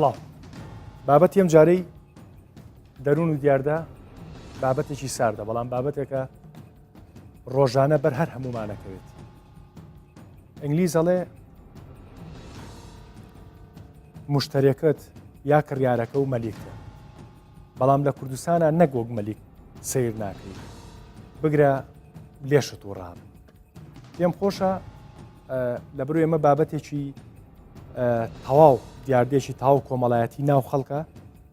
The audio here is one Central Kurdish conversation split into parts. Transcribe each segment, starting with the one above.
سڵاو بابەتی ئەم جارەی دەروون و دیاردە بابەتێکی ساردە بەڵام بابەتێکە ڕۆژانە بەر هەر هەمومانەکەوێت ئینگلیز ئەڵێ مشتەرەکەت یا کڕیارەکە و مەلیکتە بەڵام لە کوردستانە نەک وەک مەلیک سیر ناکەیت بگرە لێشت و ڕام پێم خۆشە لە بەرو ئێمە بابەتێکی تەواو دیاردێکی تاو کۆمەڵایەتی ناو خەڵکە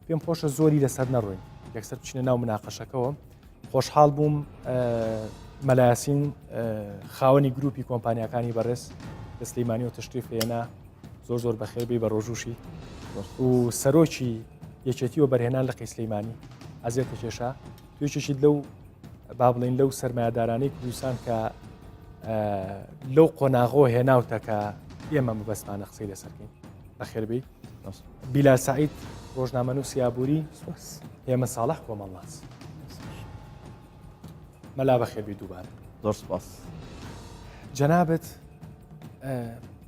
پێم خۆشە زۆری لەسەر نەڕۆین یەکسەر بچینە ناو مناقەشەکەەوە خۆشحاڵ بووم مەلایاسین خاوەنی گروپی کۆمپانیاکانی بەڕێز لە سلیمانی و تشریف هێنا زۆر زۆر بەخێربی بە ڕۆژوشی و سەرۆکی یەکێتی و بەرهێنان لە قیسلیمانی ئەزیێتە کێشا توێکێکیت لەو با بڵین لەو سەرمایەدارانەی کوردستان کە لەو قۆناغۆ هێناوتە کە ئێمە مەبەستمانە قسەی لەسەرکەین بەخێربی بیلال سعید ڕۆژنامەنووسی ئابووری هێمە ساڵح کۆمەڵناس مەلا بەخێربی دووبارە زۆر سپاس جەنابەت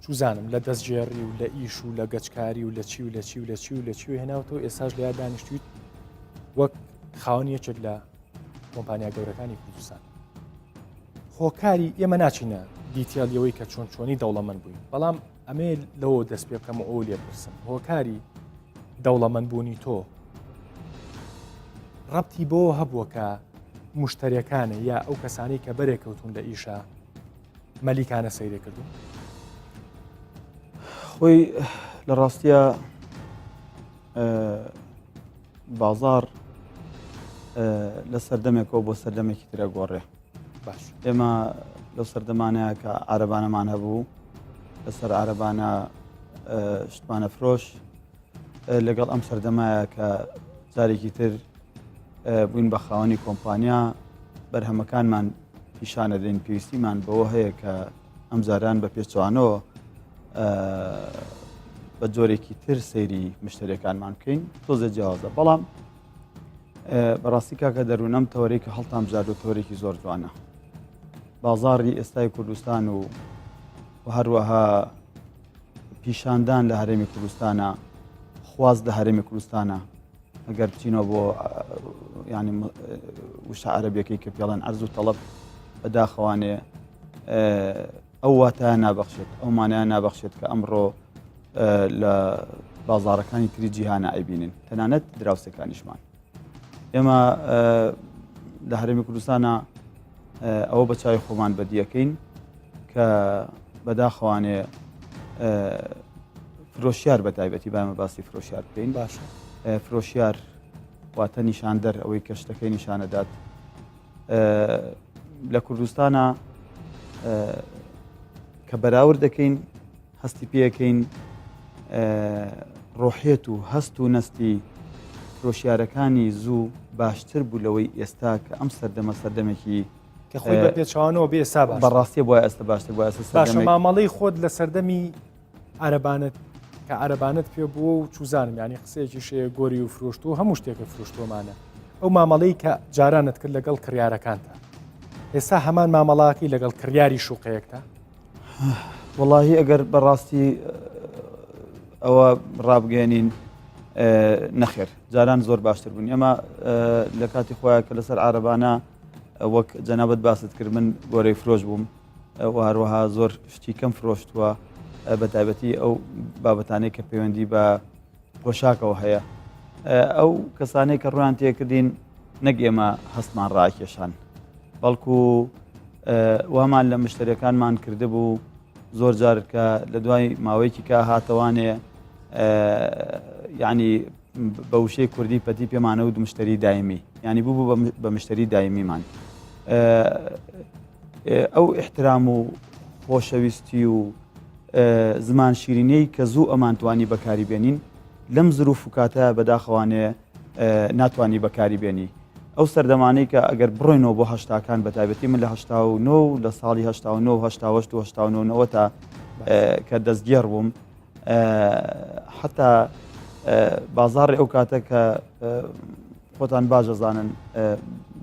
چوزانم لە دەستگێڕی و لە ئیش و لە گەچکاری و لە چی و لە چی و لە چی و لە چی و هێناوتەوە ئێساش لە دانیشتویت وەک خاوەنی یەکێک لە کۆمپانیا گەورەکانی کوردستان هۆکاری ئێمە ناچینە detail ەوەی کە چۆن چۆنی دەوڵەمەند بووین بەڵام ئەمێ لەوە دەست پێ بکەم و ئەو لێ پرسم هۆکاری دەوڵەمەند بوونی تۆ ڕەبتی بۆ هەبووە کە مشتەرەکانە یا ئەو کەسانی کە بەرێکەوتون لە ئیشە مەلیکانە سەیرێ کردو خۆی لە ڕاستە بازار لە سەردەمێکەوە بۆ سەردەمێکی ترە گۆڕێ باش ئێمە لەو سەردەمانەیە کە عربانەمان هەبوو لەسەر عربانە شتمانە فرۆش لەگەڵ ئەم سەردەمایە کە جارێکی تر بووین بە خاوەنی کۆمپانیا بەرهەمەکانمان پیشانەدەین پێویستیمان بەوە هەیە کە ئەم جاران بە پێچوانەوە بە جۆرێکی تر سەیری مشتریەکانمان بکەین تۆزە جیاوازە بەڵام بەڕاستی کاکە دەروونەم تەوەرەی کە هەڵتان بژاردو تەوەرێکی زۆر جوانە بازاڕی ئێستای کوردستان و و هەروەها پیشاندان لە هەرێمی کوردستانە خواست لە هەرێمی کوردستانە ئەگەر بچینەوە بۆ ینی وشە عەربیەکەی کە پێڵێن عەرز و تەڵب بەداخەوانێ ئەو واتایە نابەخشێت ئەو مانایە نابەخشێت کە ئەمڕۆ لە بازارەکانی تری جیهانە ئەیبینن تەنانەت دراوسەکانیشمان ئێمە لە هەرێمی کوردستانە ئەوە بە چاوی خۆمان بەدیەکەین کە بەداخەوانێ فرۆشیار بە تایبەتی بامە باسی فرۆشیار بکەین باشە فرۆشیار واتە نیشاندەر ئەوەی کە شتەکەی نیشانەدات لە کوردستانە کە بەراورد دەکەین هەستی پێەکەین ڕۆحێت و هەست و نەستی فرۆشیارەکانی زوو باشتر بوو لەوەی ئێستا کە ئەم سەردەمە سەردەمێکی کە خۆی بە پێچوانەوە بێ ئێستا باش بەڕاستیە بۆ ئێستا باشتر بۆ ئێستا باشە مامەڵەی خۆت لە سەردەمی عەرەبانت کە عەرەبانت پێ بووە و چوزانم ینی قسەیەکی شەیە گۆری و فرۆشت و هەموو شتێکە فرۆشتۆمانە ئەو مامەڵەی کە جارانت کرد لەگەڵ کڕیارەکانتا ئێستا هەمان مامەڵاکی لەگەڵ کڕیاری شوقەیەکتا وەڵاهی ئەگەر بەڕاستی ئەوە ڕابگەێنین نەخێر جاران زۆر باشتر بوون ئێمە لە کاتی خۆیان کە لەسەر عربانە وەک جەنابەت باست کرد من گۆرەی فرۆش بووم و هەروەها زۆر شتی کەم فرۆشتووە بە تایبەتی ئەو بابەتانەی کە پەیوەندی بە پۆشاکەوە هەیە ئەو کەسانەی کە ڕویان تێکردین نەک ئێمە هەستمان ڕاکێشان بەڵکو وامان لە مشتریەکانمان کردبوو زۆر جار کە لە دوای ماوەیەکی کە هاتەوانێ یعنی بە وشەی کوردی پەتی پێمانە و مشتری دایمی ینی بوو بە مشتری دایمیمان ئەو ئیحترام و خۆشەویستی و زمان شیرینەی کە زوو ئەمانتوانی بەکاری بێنین لەم زروف و کاتە بەداخەوانێ ناتوانانی بەکاری بێنی ئەو سەردەمانەی کە ئەگەر بڕۆینەوە بۆ هەشتاکان بە تایبەتی من لە 89 لە ساڵی 89 88 و 89 تا کە دەستگێڕ بووم حتا بازاڕی ئەو کاتە کە خۆتان باش دەزانن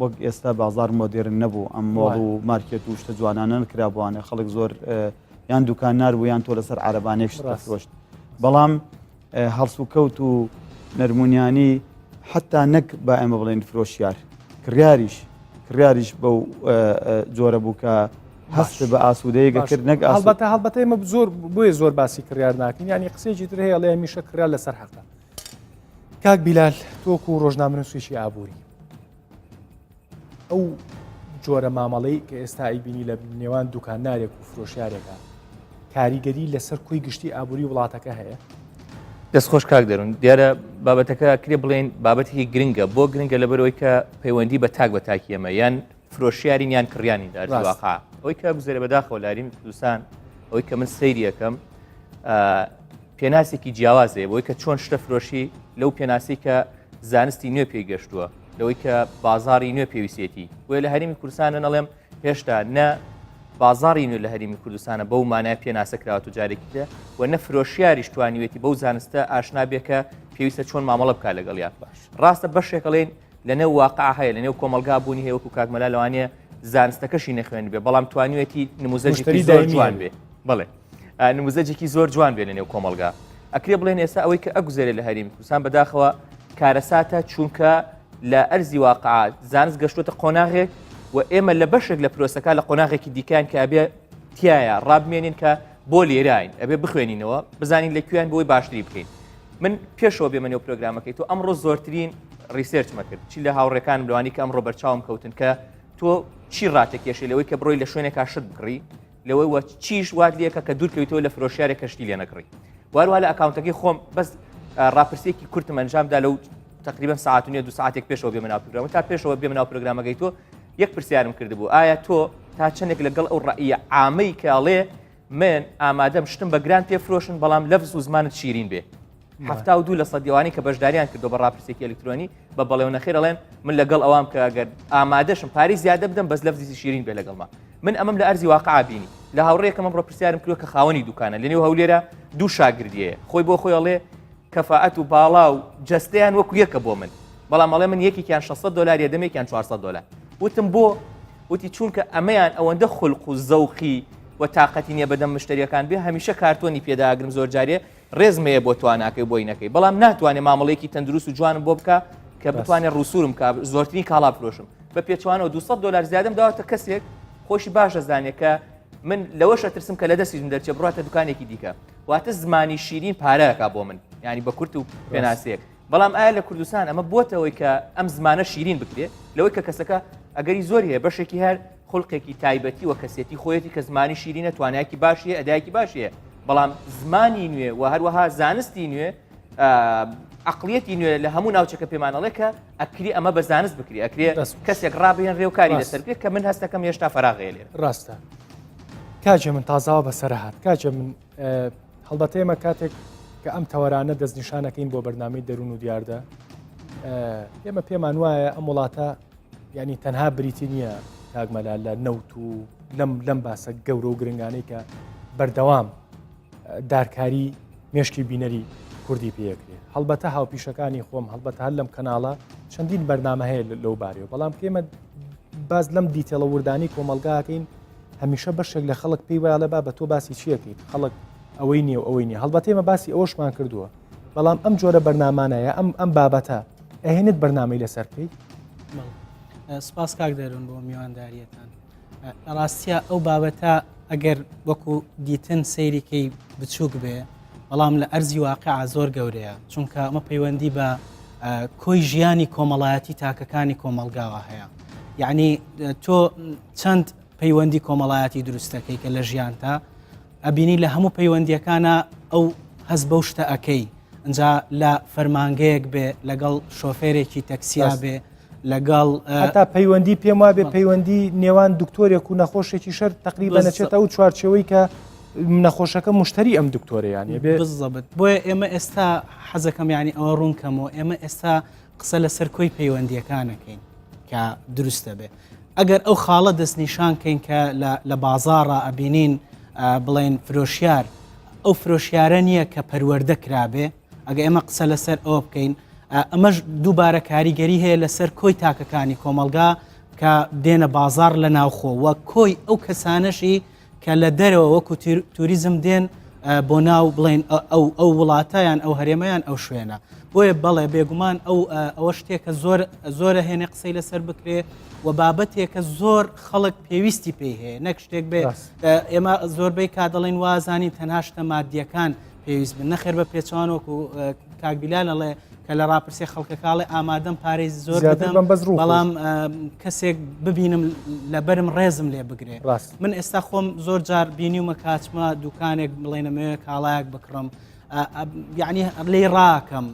وەک ئێستا بازار مۆدێرن نەبوو ئەم مۆڵ و مارکێت و شتە جوانانە کرابووانە خەڵک زۆر یان دوکاننار بوو یان تۆ لەسەر عربانێک شت فرۆشت بەڵام. هەڵسوکەوت و نەرمونیانی حتا نەک با ئێمە بڵێن فرۆشیار کڕیاریش کڕیاریش بەو جۆرە بوو کە هەست بە ئاسوودەیەکە کرد نەک هەڵبەتە هەڵبەتە ئێمە زۆر بۆیە زۆر باسی کڕیار ناکەین ینی قسەیەکی تر هەیە ئەڵێ هەمیشە کڕیار لەسەر حەقە کاک بیلال تۆک و ڕۆژنامەنووسێکی ئابووری ئەو جۆرە مامەڵەی کە ئێستا ئەیبینی لە نێوان دوکاندارێک و فرۆشیارێکە کاریگەری لەسەر کۆی گشتی ئابووری وڵاتەکە هەیە؟ دەستخۆش کاک دەرون دیارە بابەتەکە کرێ بڵێن بابەتێکی گرنگە بۆ گرنگە لەبەرەوەی کە پەیوەندی بە تاک بە تاکی ئەمە یان فرۆشیارین یان کڕیانی داواقع ئەوەی کە گوزەرە بەداخەوە لاریمی کوردستان ئەوەی کە من سەیری یەکەم پێناسێکی جیاوازەیە بۆی کە چۆن شتە فرۆشی لەو پێناسی کە زانستی نوێ پێی گەشتووە لەوەی کە بازاری نوێ پێویستێتی بۆیە لە هەرێمی کوردستانە نەڵێم هێشتا نە بازاری نوێ لە هەرێمی کوردستانە بەو مانای پێناسە کراوە و جارێکی تر و نە فرۆشیاریش توانیوێتی بەو زانستە ئاشنا بێ کە پێویستە چۆن مامەڵە بکات لەگەڵیان باش ڕاستە بەشێکڵێن لە نێو واقع هەیە لە نێو کۆمەلگا بوونی هەیە وەکو کاک مەلا لەوانەیە زانستەکەشی نەخوێن بێ بەڵام توانیوێتی نموزەجێکی زۆر جوان بێ بڵێ نموزەجێکی زۆر جوان بێ لە نێو کۆمەلگا ئەکرێ بڵێن ئێستا ئەوەی کە ئەگوزەرێ لە هەرێمی کوردستان بەداخەوە کارەساتە چونکە لە ئەرزی واقع زانست گەشتوتە قۆناغێک و ئێمە لە بەشێک لە پرۆسەکە لە قۆناغێکی دیکان کە ئەبێ تایە ڕابمێنین کە بۆ لێراین ئەبێ بخوێنینەوە بزانین لە کوێن بۆی باشتری بکەین من پێشەوە بێمە نێو پرۆگرامەکەی تۆ ئەمڕۆ زۆرترین research مە کرد چی لە هاوڕێکانم لەوانی کە ئەمڕۆ بەرچاوم کەوتن کە تۆ چی ڕاتەکێشی لەوەی کە بڕۆی لە شوێنێکا شت بکڕی لەوەی وە چیش وات لەکە کە دوورکەویتەوە لە فرۆشیارێک کەشتی لێ نەکڕی واروها لە ئەکاونتەکەی خۆم بەس ڕاپرسیەکی کورتم ئەنجامدا لەو تقریبا ساعت و نیە دو ساعتێک پێشەوە بێمە ناو پرۆگرام تا پێشەوە بێمە ناو پرۆگرامەکەی تۆ یەک پرسیارم کردبوو ئایا تۆ تا چەندێک لەگەڵ ئەو ڕەئیە عامەی کە ئەڵێ من ئامادەم شتم بە گران پێ فرۆشن بەڵام لەفز و زمانت شیرین بێ 72 لە سەدیوانی کە بەشداریان کردو بە ڕاپرسێکی ئەلکترۆنی بە بەڵێ و نەخێر ئەڵێن من لەگەڵ ئەوام کە ئەگەر ئامادەشم پارەی زیادە بدەم بەس لەفزی شیرین بێ لەگەڵما من ئەمەم لە ئەرزی واقع بینی لە هاوڕێکەم ئەمڕۆ پرسیارم کردوە کە خاوەنی دوکانە لەنێو هەولێرە دوو شاگردیەیە خۆی بۆ خۆی ئەڵێ کەفاەت و باڵا و جەستەیان وەکو یەکە بۆ من بەڵام ئەڵێ من یەکێکیان 600 دلار یەدەمێکیان 400 دلار وتم بۆ وتی چونکە ئەمەیان ئەوەندە خولق و زەوقی و تااقەتی نییە بەدەم مشتریەکان بێ هەمیشە کارتۆنی پێداگرم زۆر جارێ ڕێزم هەیە بۆ تواناکەی بۆی نەکەی بەڵام ناتوانێت مامەڵەیەکی تەندروست و جوانم بۆ بکە کە بتوانێت ڕوسورم کا زۆرترین کاڵا فرۆشم بە پێچوانەوە 200 دلار زیادم داوەتە کەسێک خۆشی باش دەزانێت کە من لەوەش ئەترسم کە لە دەستیشم دەرچێ بڕاتە دوکانێکی دیکە واتە زمانی شیرین پارەکە بۆ من ینی بە کورت و پێناسەیەک بەڵام ئایا لە کوردستان ئەمە بۆتەوەی کە ئەم زمانە شیرین بکرێت لەوەی کە کەسەکە ئەگەری زۆر هەیە بەشێکی هەر خولقێکی تایبەتی و کەسێتی خۆیەتی کە زمانی شیرینە توانایەکی باشیە ئەدایەکی باشیە بەڵام زمانی نوێ و هەروەها زانستی نوێ عقلیەتی نوێ لە هەموو ناوچەکە پێمانەڵێ کە ئەکری ئەمە بە زانست بکری ئەکرێ کەسێک ڕابێن ڕێوکاری لەسەر بێت کە من هەستەکەم هێشتا فراغێ لێ ڕاستە کاچە من تازاوە بەسەر هات کاچە من هەڵبەتە ئێمە کاتێک کە ئەم تەوەرانە دەستنیشانەکەین بۆ بەرنامەی دەروون و دیاردە ئێمە پێمان وایە ئەم وڵاتە ینی تەنها بریتی نییە کاگمەلا لە نەوت و لەم لەم باسە گەورە و گرنگانەی کە بەردەوام دارکاری مێشکی بینەری کوردی پێکرێ هەڵبەتە هاوپیشەکانی خۆم هەڵبەتە هەر لەم کەناڵە چەندین بەرنامە هەیە لەو بارەوە بەڵام کێمە باز لەم detail ە وردانی کۆمەلگاکەین هەمیشە بەشێک لە خەڵک پێی وایە ئەڵێ بابە تۆ باسی چیەکەیت خەڵک ئەوەی نییە و ئەوەی نییە هەڵبەتە ئێمە باسی ئەوەشمان کردووە بەڵام ئەم جۆرە بەرنامانەیە ئەم ئەم بابەتە ئەهێنت بەرنامەی لەسەر بکەیت سپاس کاک دەرون بۆ میوانداریەتان لە ڕاستە ئەو بابەتە ئەگەر وەکو دیتن سەیریکەی بچووک بێ بەڵام لە ئەرزی واقع زۆر گەورەیە چونکە ئەمە پەیوەندی بە کۆی ژیانی کۆمەڵایەتی تاکەکانی کۆمەڵگاوە هەیە یعنی تۆ چەند پەیوەندی کۆمەڵایەتی دروستەکەی کە لە ژیانتا ئەبینی لە هەموو پەیوەندیەکانە ئەو هەز بەو شتە ئەەکەی ئەجا لە فەرمانگەیەک بێ لەگەڵ شۆفێرێکی تەکسیا بێ لەگەڵ هەتا پەیوەندی پێم وابێ پەیوەندی نێوان دکتۆرێک و نەخۆشێکی شەر تقریبا نەچێتە ئەو چوارچەوەی کە نەخۆشەکە مشتری ئەم دکتۆریان بێ بزەبت بۆیە ئێمە ئێستا حەزەکەم ینی ئەوە ڕوونکەمەوە ئێمە ئێستا قسە لەسەر کۆی پەیوەندیەکانەکەین کە دروستە بێ ئەگەر ئەو خاڵە دەستنیشان کەین کە لە بازاڕا ئەبینین بڵێن فرۆشیار ئەو فرۆشیارە نییە کە پەروەردە کرابێ ئەگە ئێمە قسە لەسەر ئەوە بکەین ئەمەش دووبارە کاریگەری هەیە لەسەر کۆی تاکەکانی کۆمەلگا کە دێنە بازار لە ناوخۆ وە کۆی ئەو کەسانەشی کە لە دەرەوە وەکو توریزم دێن. بۆ ناو بڵێن ئەو ئەو وڵاتیان ئەو هەرێمەیان ئەو شوێنە بۆیە بەڵێ بێگومان ئەو ئەوە شتێکە زۆر زۆرە هێنێ قسەی لەسەر بکرێ و بابەتێکە زۆر خەڵک پێویستی پێی هەیە نەک شتێک بێ ئێمە زۆربەی کا دەڵێن وازانی تەنها شتە مادیەکان پێویست بن نەخێر بە پێچوان وەکو کاک بیلال ئەڵێ کە لە ڕاپرسی خەڵکەکاڵێ ئامادەم پارەی زۆر بدەم بەس بەڵام کەسێک ببینم لەبەرم ڕێزم لێ بگرێ ڕاست من ئێستا خۆم زۆر جار بینیومە کاچمە دوکانێک بڵێنەمەوێ کاڵایەک بکڕم یعنی لێی ڕاکەم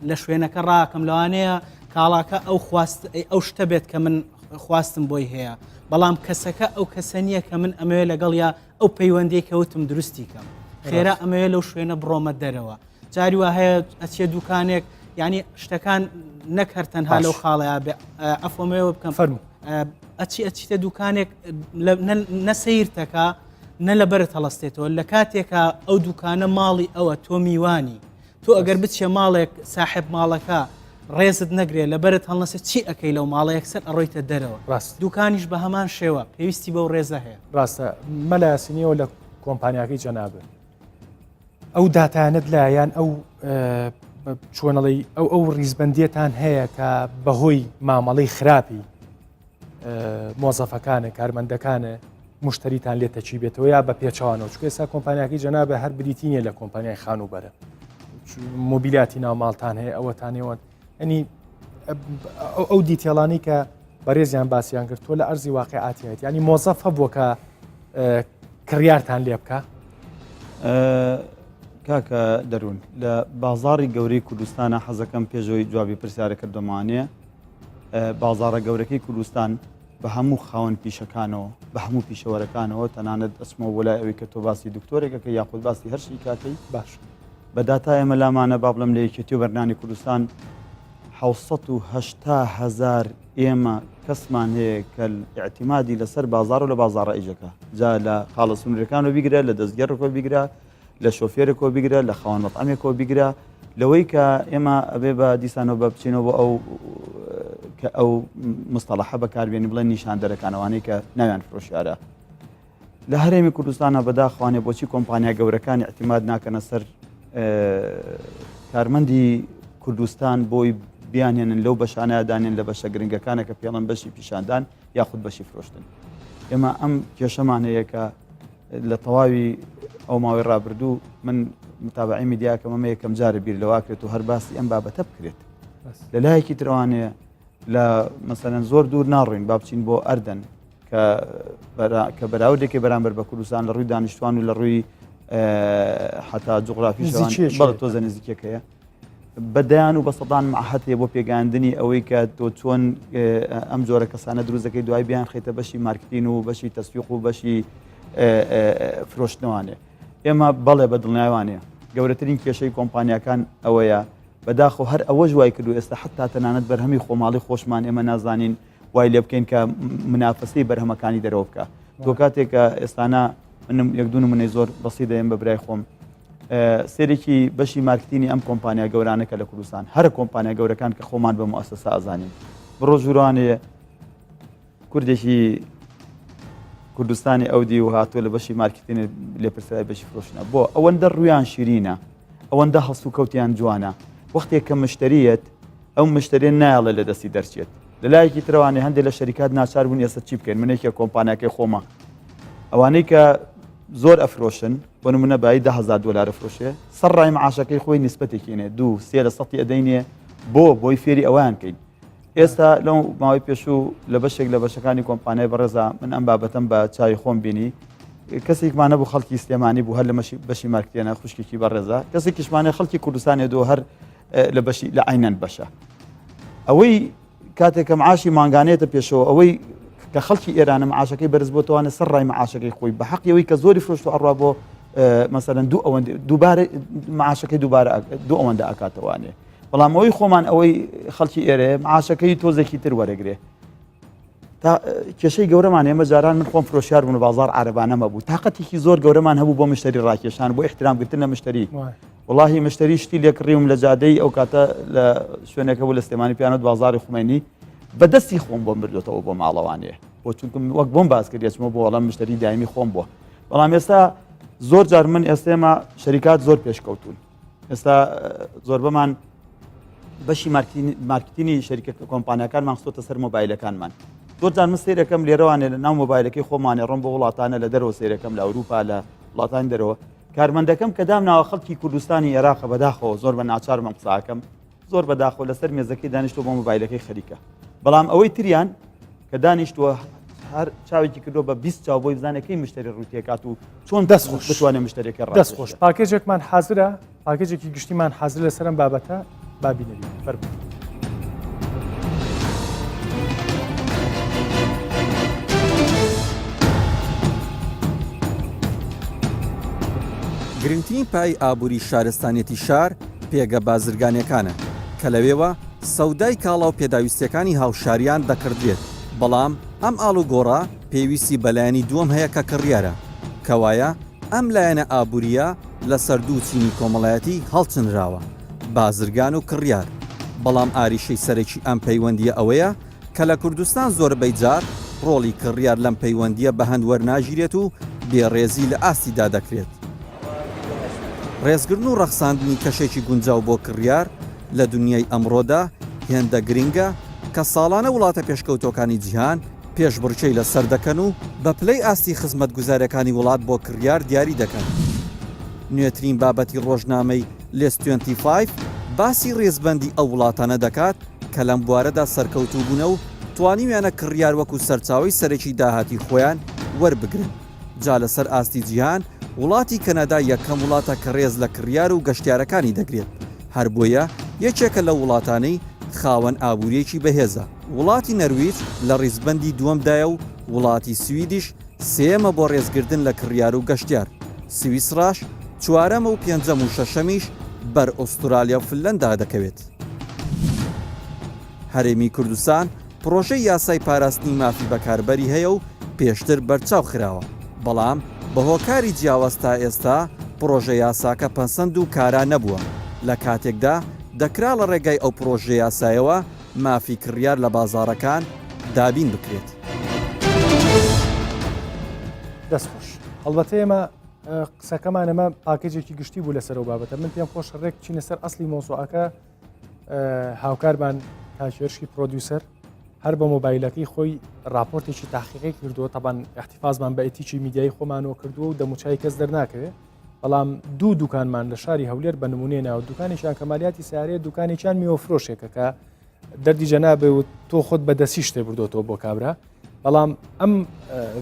لە شوێنەکە ڕاکەم لەوانەیە کاڵاکە ئەو خواست ئەو شتە بێت کە من خواستم بۆی هەیە بەڵام کەسەکە ئەو کەسە نییە کە من ئەمەوێ لەگەڵ یا ئەو پەیوەندی کەوتم دروستی کەم خێرا ئەمەوێ لەو شوێنە بڕۆمە دەرەوە جاری وا هەیە ئەچێ دوکانێک یعنی شتەکان نەک هەر تەنها لەو خاڵەیە بێ ئەفۆمەوە بکەم فەرمو ئەچی ئەچیتە دوکانێک نە سەیرتەکە نە لەبەرت هەڵستێتەوە لە کاتێکا ئەو دوکانە ماڵی ئەوە تۆ میوانی تۆ ئەگەر بچێ ماڵێک ساحب ماڵەکە ڕێزت نەگرێ لەبەرت هەڵنەسێت چی ئەەکەی لەو ماڵە یەکسەر ئەڕۆیتە دەرەوە ڕاست دوکانیش بە هەمان شێوە پێویستی بەو ڕێزە هەیە ڕاستە مەلاسینیەوە لە کۆمپانیاکەی جەنابێت ئەو داتانت لایەن ئەو چۆنەڵی ئەو ئەو ڕیزبندیتان هەیە کە بەهۆی مامەڵەی خراپی مۆزەفەکانە کارمەندەکانە مشتریتان لێ تەچی بێتەوە یا بە پێچوانەوە چکە ئێستا کۆمپانیاکەی جەنابە هەر بریتی نیە لە کۆمپانیای خانووبەرە مۆبیلاتی ناو ماڵتان هەیە ئەوەتانەوە ئەنی ئەو دیتێڵانی کە بەرێزیان باسییان کرد تۆ لە ئەرزی واقعاتیت ینی مۆزەف هەبووە کە کڕیارتان لێ بکە کاکە دەروون لە بازاری گەورەی کوردستانە حەزەکەم پێشەوەی جوابی پرسیارەکە دەمانەیە بازاڕە گەورەکەی کوردستان بە هەموو خاوەن پیشەکانەوە بە هەموو پیشەوەرەکانەوە تەنانەت ئەچمەوە بۆ لای ئەوەی کە تۆ باسی دکتۆرێکەکە یاخود باسی هەر شتێکاکەی باش بە داتا ئێمە لامانە با بڵێم لە یەکێتی و بەرنانی کوردستان 680 هزار ئێمە کەسمان هەیە کە اعتمادی لەسەر بازار و لە بازاڕە ئیجەکە جا لە خاڵە سنوورەکان و بیگرە لە دەستگەڕەکە بیگرە لە شۆفێرێکەوە بیگرە لە خاوەن مەتعەمێکەوە بیگرە لەوەی کە ئێمە ئەبێ بە دیسانەوە بە بچینەوە بۆ ئەو کە ئەو مستەڵەحە بەکاربێنی بڵێن نیشاندەرەکانەوانەی کە ناویان فرۆشیارە لە هەرێمی کوردستانە بەداخوانێ بۆچی کۆمپانیا گەورەکانی اعتماد ناکەنە سەر کارمەندی کوردستان بۆی بیانێنن لەو بەشانە دانێن لە بەشە گرنگەکانە کە پێڵەن بەشی پیشاندان یاخود بەشی فرۆشتن ئێمە ئەم کێشەمان هەیە کە لە تەواوی ئەو ماوەی ڕابردوو من متابعی میدیاکەم ئەمە یەکەم جارە بیر لەواکرێت و هەر باسی ئەم بابەتە بکرێت لە لایەکی ترەوانەیە لە مەسەرەن زۆر دوور ناڕوین با بچین بۆ ئەردەن کە بەراوردێکی بەرامبەر بە کوردستان لە ڕووی دانیشتوان و لە ڕووی حتا جوگرافی بەڵ تۆزە نزیکەکەیە بە دەیان و بە سەدان مەعهەد هەیە بۆ پێگەیاندنی ئەوەی کە تۆ چۆن ئەم جۆرە کەسانە دروست دەکەی دوای بیان خەیتە بەشی مارکتین و بەشی تەسویق و بەشی فرۆشتنەوانێ ئێمە بەڵێ بە دڵنیاوانێ گەورەترین کێشەی کۆمپانیاکان ئەوەیە بەداخۆ هەر ئەوەش وای کردو ئێستا حتا تەنانەت بەرهەمی خۆماڵی خۆشمان ئێمە نازانین وای لێ بکەین کە منافەسەی بەرهەمەکانی دەرەوە بکە تۆ کاتێک کە ئێستانە منم یەک دوو نمونەی زۆر بەسی دەێم بە برای خۆم سێرێکی بەشی مارکتینی ئەم کۆمپانیا گەورانە کە لە کوردستان هەرە کۆمپانیا گەورەکان کە خۆمان بە موسسە ئازانین بڕۆ ژوورانێ کوردێکی کوردستانی ئەو دی و هاتووە لە بەشی مارکتینی لێپرسراوی بەشی فرۆشتنە بۆ ئەوەندە ڕویان شیرینە ئەوەندە هەڵس و کەوتیان جوانە وەختێک کە مشتریەت ئەو مشتریە نایەڵێ لە دەستی دەرچێت لە لایەکی ترەوانێ هەندێک لە شەریکات ناچار بوون ئێستا چی بکەین منێکە کۆمپانیاکەی خۆمە ئەوانەی کە زۆر ئەفرۆشن بۆ نمونە بایی 10هزار دلار فرۆشێ سەر ڕای معاشەکەی خۆی نسبەتێکینێ دوو سێ لە سەتی ئەدەینێ بۆ بۆی فێری ئەویان کەین ئێستا لەو ماوەی پێشوو لە بەشێک لە بەشەکانی کۆمپانیای بەڕێزا من ئەم بابەتەم بە چاوی خۆم بینی کەسێکمانە بوو خەڵکی سلێمانی بوو هەر لە بەشی مارکتێنە خوشکێکی بەڕێزە کەسێکیشمانە خەڵکی کوردستانی دۆ هەر لە بەشی لە عینەن بەشە ئەوەی کاتێک کە معاشی مانگانێتە پێشەوە ئەوەی کە خەڵکی ئێرانە معاشەکەی بەرز بۆتوانە سەر ڕای معاشەکەی خۆی بە حەقی ئەوەی کە زۆری فرۆشت و ئەڕوا بۆ مەسەرەن دوو ئەوەندە دووبارە معاشەکەی دووبارە دوو ئەوەندە ئەکاتەوانێ بەڵام ئەوەی خۆمان ئەوەی خەڵکی ئێرێ معاشەکەی تۆزێکی تر وەرەگرێ تا کێشەی گەورەمان ئێمە جاران من خۆم فرۆشیار بوون بازار عربانەمە بوو تااقەتێکی زۆر گەورەمان هەبوو بۆ مشتری ڕاکێشان بۆ احترام گرتن لە مشتری وڵی مشتری شتی لێکڕیوم لە جادەی ئەو کاتە لە شوێنێکە بوو لە سلێمانی پیانۆت بازاری خومێنی بەدەستی خۆم بۆم بردوێتەوە بۆ ماڵەوانێ بۆ چونکم وەک بۆم باس کرد یەچمە بۆ وەڵام مشتری دایمی خۆم بووە بەڵام ئێستا. زۆر جار من ئێستا ئێمە شەریکات زۆر پێشکەوتون ئێستا زۆربەمان بەشی مارکتینی شەریکە کۆمپانیەکانمان خستۆتە سەر مۆبایلەکانمان زۆر جار من سیرەکەم لێرەوانێ لە ناو مۆبایلەکەی خۆمانێ ڕۆم بۆ وڵاتانە لە دەرەوە سیرەکەم لە ئەوروپا لە وڵاتانی دەرەوە کارمەندەکەم کە دامناوە خەڵکی کوردستانی عێراقە بەداخەوە زۆر بە ناچار مەم قساکەم زۆر بەداخەوە لەسەر مێزەکەی دانیشتوە بۆ مۆبایلەکەی خەریکە بەڵام ئەوەی تریان کە دانیشتووە هەر چاوێکی کردو بە 20 چاو بۆی بزانێت کەی مشتری ڕووتێکات و چۆن دەست خۆش بتوانێت مشتریەکە دەست خۆش package ێکمان حازرە package ێکی گشتیمان حازر لەسەرم بابەتە با بینەری فەرموو. گرنگترین پای ئابووری شارستانیەتی شار پێگە بازرگانیەکانە کە لەوێوە سەودای کاڵا و پێداویستیەکانی هاوشاریان دەکڕدرێت، بەڵام ئەم ئاڵوگۆڕە پێویستی بە لایەنی دووەم هەیە کە کڕیارە، کەوایە ئەم لایەنە ئابوورییە لەسەر دوو چینی کۆمەڵایەتی هەڵچنراوە، بازرگان و کڕیار، بەڵام ئاریشەی سەرەکی ئەم پەیوەندییە ئەوەیە کە لە کوردستان زۆربەی جار ڕۆڵی کڕیار لەم پەیوەندییە بە هەند وەرناگیرێت و بێڕێزی لە ئاستیدا دەکرێت. ڕێزگرتن و ڕەخساندنی کەشێکی گونجاو بۆ کڕیار لە دونیای ئەمڕۆدا هێندە گرنگە کە ساڵانە وڵاتە پێشکەوتووەکانی جیهان پێشبڕکێی لەسەر دەکەن و بە پلەی ئاستی خزمەتگوزاریەکانی وڵات بۆ کڕیار دیاری دەکەن. نوێترین بابەتی ڕۆژنامەی لێس توێنتی فایڤ باسی ڕیزبەندی ئەو وڵاتانە دەکات کە لەم بوارەدا سەرکەوتوو بوونە و توانیویانە کڕیار وەکو سەرچاوەی سەرەکی داهاتی خۆیان وەربگرن. جا لەسەر ئاستی جیهان وڵاتی کەنەدا یەکەم وڵاتە کە ڕێز لە کڕیار و گەشتیارەکانی دەگرێت، هەر بۆیە یەکێکە لەو وڵاتانەی خاوەن ئابوورییەکی بەهێزە. وڵاتی نەرویج لە ڕیزبەندی دووەمدایە و وڵاتی سویدیش سێیەمە بۆ ڕێزگردن لە کڕیار و گەشتیار، سویسڕاش چوارەمە و پێنجەم و شەشەمیش بەر ئوسترالیا و فنلەندا دەکەوێت. هەرێمی کوردستان پڕۆژەی یاسای پاراستنی مافی بەکاربەری هەیە و پێشتر بەرچاو خراوە، بەڵام بە هۆکاری جیاواز تا ئێستا پڕۆژە یاساکە پەسەند و کارا نەبووە، لە کاتێکدا دەکرا لە ڕێگای ئەو پڕۆژە یاسایەوە مافی کڕیار لە بازاڕەکان دابین بکرێت. دەست خۆش. هەڵبەتە ئێمە قسەکەمان ئەمە package ێکی گشتی بوو لەسەر ئەو بابەتە من پێم خۆشە ڕێک بچینە سەر ئەسلی مەوزوعەکە هاوکارمان کاک هێرشی producer هەر بە مۆبایلەکەی خۆی راپۆرتێکی تاقیقی کردووە تەبان احتفاظمان بە ئەتیکی میدیایی خۆمانەوە کردووە و دەموچای کەس دەرناکەوێت بەڵام دوو دوکانمان لە شاری هەولێر بە نمونێ ناوە دوکانێکیان کەمالیاتی سارەیە دوکانێکیان میوە فرۆشێکە کە دەردی جەنابێ و تۆ خۆت بە دەستی شتێ بردوتەوە بۆ کابرا بەڵام ئەم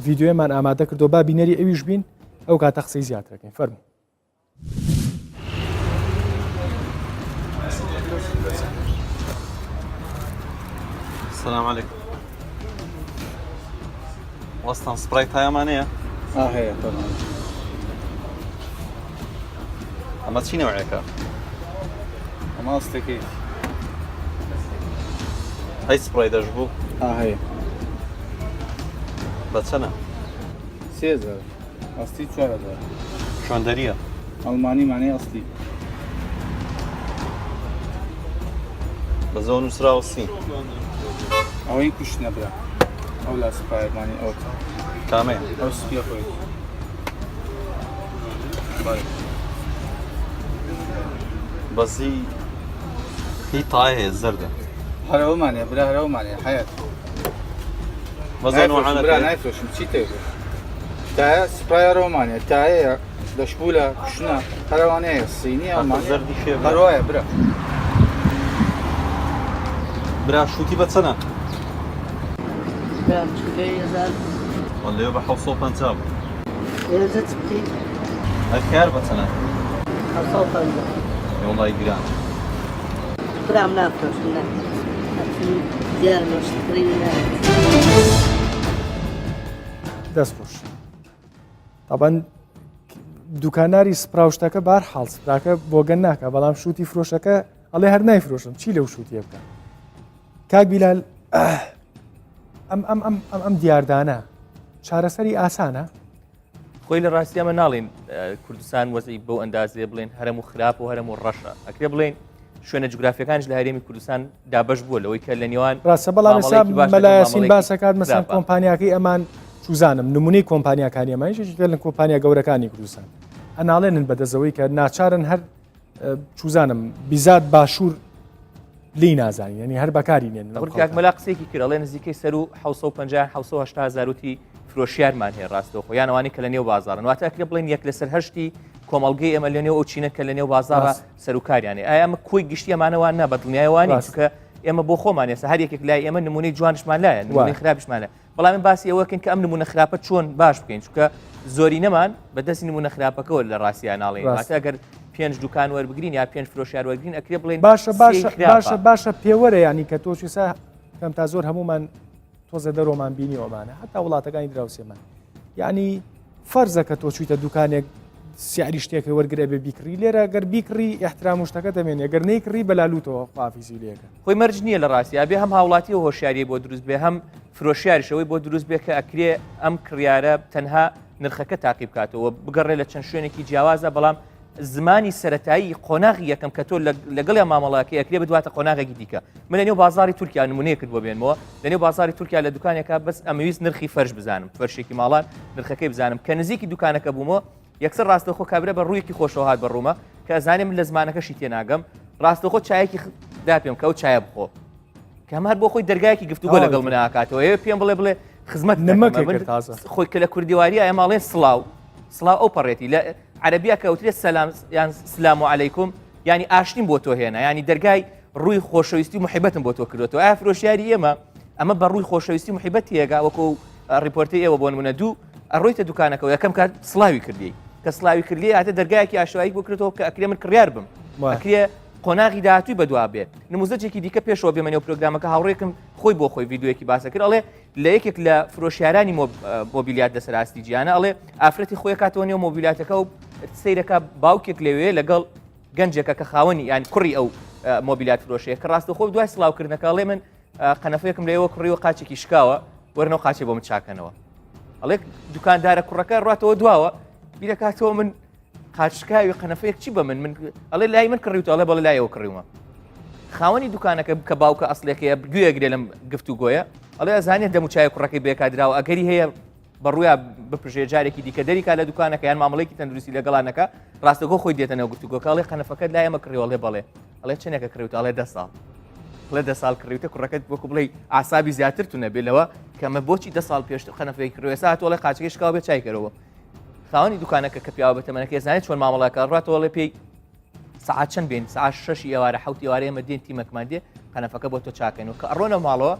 ڤیددیوێمان ئامادە کردو با بینەری ئەویش بین ئەو کاتە قسەی زیاترەکەین فەرمو سلام علیکم وەستان سپرای تایەمان هەیە هەیە ئەمە چی نەوعێکە ئەمە ئەستەکەی هەی سپرای دەش بوو هەیە بە چەنە سێزار ئەستی 4000 شۆندەریە ئەڵمانی مانەی ئەسلی بە زۆر نووسراوە سین ئەوەی کوشتنە برا ئەو لا سپایەمانی ئەو کامەیە ئەو سپیە خۆی بەسی هی تایە هەیە زەردە هەرەوەمانە برا هەرەوەمانە حیات بەزۆ نوعانە برا نایفرۆشم چی تێ تایە سپایە ڕۆمانە تایەیە دەشبوولە کوشنە هەرەوانەیە سینی ئەمە زەردی شێ هەروایە برا برا شووتی بە چەنە لێ بە 750 بوو ئەی خیار بە چەنە وڵی گران برام نافرۆشم نا دیارە لەو شت کڕینی ناوێت. دەست خۆش تابان دوکاناری سپرا و شتەکە بار حاڵ سپراکە بۆگەن ناکە بەڵام شووتی فرۆشەکە ئەڵێ هەر نایفرۆشم چی لەو شووتیە بکە کاک بیلال ئەم ئەم ئەم ئەم ئەم دیاردانە چارەسەری ئاسانە خۆی لە ڕاستی ئەمە ناڵین کوردستان وەزی بەو ئەندازەیە بڵێن هەرم و خراپ و هەرم و ڕەشە ئەکرێ بڵێن شوێنە جوگرافیەکانش لە هەرێمی کوردستان دابش بووە لەوەی کە لە نێوان ڕاستە بەڵام ئێستا مەلایاسین باسەکات مەسەن کۆمپانیاکەی ئەمان چوزانم نمونەی کۆمپانیاکانی ئەمانیش یەکێکە لە کۆمپانیا گەورەکانی کوردستان. ئەناڵێنن بەدەستەوەی کە ناچارن هەر چوزانم بیزاد باشوور لی نازانین ینی هەر بەکاری نێن کاک مەلا قسێکی کرد ئەڵێ نزیکەی سەر و 750 780 هزاروتی فرۆشیارمان هەیە ڕاستەوخۆ یان ئەوانەی کە لە نێو بازارن واتە ئەکرێ بڵێن یەک لەسەر هەشتی کۆمەڵگەی ئێمە لە نێو ئەو چینە کە لە نێو بازارە سەرکاریانێ ئایا ئەمە کۆی گشتی ئەمانەوان نا بە دڵنیایوانی چونکە ئێمە بۆ خۆمان ئێستا هەر یەکێک لای ئێمە نمونەی جوانشمان لایە نمونەی خراپشمان لایە بەڵام من باسی ئەوەکەین کە ئەم نمونە خراپە چۆن باش بکەین چونکە زۆرینەمان بە دەستی نمونە خراپەکەەوە لە ڕاستیان ناڵێن واتە ئەگەر پێنج دوکان وەربگرین یا پێنج فرۆشیار وەرگین ئەکرێ بڵێن باشە باشە باشە باشە پێوەرە ینی کە تۆ چیسا کەم تا زۆر هەمومان تۆزە دەرۆمان بینی ئەمانە هەتا وڵاتەکانی دراوسێمان یعنی فەرزە کە تۆ چویتە دوکانێک سیاری شتێکە وەرگرە بێ بیکڕی لێرە گەر بیکڕی احترام و شتەکە دەمێنێ گەر نەیکڕی بەلالوتەوە خافیزی لێکە خۆی مەرج نییە لە ڕاستی ئەبێ هەم هاوڵاتی و هۆشیاری بۆ دروست بێ هەم فرۆشیاریشەوەی بۆ دروست بێ کە ئەکرێ ئەم کڕیارە تەنها نرخەکە تاقی بکاتەوە بگەڕێ لە چەند شوێنێکی جیاوازە بەڵام زمانی سەتایی قۆناغی یەکەم کە تۆ لەگەڵ مامەڵەکەی ئەکرێ بدواتە قۆناغێکی دیکە من لە نێو بازاری تورکیا نمونەیە کرد بۆ بێنمەوە لە نێو بازاری تورکیا لە دوکانێکە بەس ئەمەویست نرخی فەرش بزانم فەرشێکی ماڵان نرخەکەی بزانم کە نزیکی دوکانەکە بوومەوە یەکسەر ڕاستەخۆ کابرا بە ڕوویەکی خۆشەوە هات بە ڕوومە کە ئەزانێ من لە زمانەکەشی تێناگەم ڕاستەخۆ چایەکی دا پێم کە ئەو چایە بخۆ کە هەر بۆ خۆی دەرگایەکی گفتوگۆ لەگەڵ من ئاکاتەوە ئێوە پێم بڵێ بڵێ خزمەت نمەکە خۆی کە لە کوردیواریە ئێماڵێن سڵاو سڵاو ئەو پەڕێتی لە عەربیە کەوترێت سەلام یان سلام و عەلەیکم ینی ئاشتیم بۆ تۆ هێنا ینی دەرگای ڕووی خۆشەویستی محیبەتم بۆ تۆ کردوەوە ئایا فرۆشیاری ئێمە ئەمە بە ڕووی خۆشەویستی محیبەت تێگا وەکو ڕیپۆرتی ئێوە بۆ نمونە دوو ئەڕۆیتە دوکانەکەەوە یەکەم کات سلاوی کردی کە سلاوی کردی هاتە دەرگایەکی ئاشوایی بۆ کردەوە کە ئەکرێ من کڕیار بم ئەکرێ قۆناغی داهاتووی بەدوا بێ نموزەجێکی دیکە پێشەوە بێمە نێو پرۆگرامەکە هاوڕێکم خۆی بۆ خۆی ڤیددیوەکی باسە کرد ئەڵێ لە یەکێک لە فرۆشیارانی مۆبیلیات لەسەر ئاستی جیانە ئەڵێ ئافرەتی خۆی کاتەوە نێو مۆبیلاتەکە و سەیرەکە باوکێک لەوێ لەگەڵ گەنجێکە کە خاوەنی یان کوڕی ئەو مۆبیلات فرۆشەیە کە ڕاستەخۆ دوای سڵاوکردنەکە ئەڵێ من قەنەفەیەکم لەوە کوڕی و قاچێکی شکاوە وەرنەوە قاچێ بۆ من چاکەنەوە ئەڵێ دوکاندارە کوڕەکە ڕاتەوە دواوە بیرەکاتەوە من قاچشکاوی قەنەفەیەک چی بە من من ئەڵێ لای من کڕیوتە ئەڵێ بەڵێ لایەوە کڕیومە خاوەنی دوکانەکە کە باوکە ئەسلەکەیە گوێگرێ لەم گفتوگۆیە ئەڵێ ئەزانێت دەموچای کوڕەکەی بێکادراوە ئەگەری هەیە بەڕویا بپژێ جارێکی دیکە دەریکا لە دوکانەکە یان مامەڵێکی تەندروستی لەگەڵانەکە ڕاستەگۆ خۆی دێتە نێو گفتوگۆکە ئەڵێ قەنەفەکەت لای ئەمە کڕیوەڵێ بەڵێ ئەڵێ چنێکە کڕیوتە ئەڵێ دە ساڵ ئەڵێ دە ساڵ کڕیوتە کوڕەکەت وەکو بڵێ ئاسابی زیاتر تو نەبێ لەوە کە مە بۆچی دە ساڵ پێشتر قەنەفەی کڕیوە ئێستا هاتووە ئەڵێ قاچەکەی شکاوە بێ چای کەرەوە خاوەنی دوکانەکە کە پیاوە بەتەمەنەکەی زانێت چۆن مامەڵەکە ڕاتەوە ئەڵێ پێی سەعات چەند بێن سەعات شەشی ئێوارە حوتی ئێوارە ئێمە دێن تیمەکمان دێ قەنەفەکە بۆ تۆ چاکەن و کە ئەڕۆنە ماڵەوە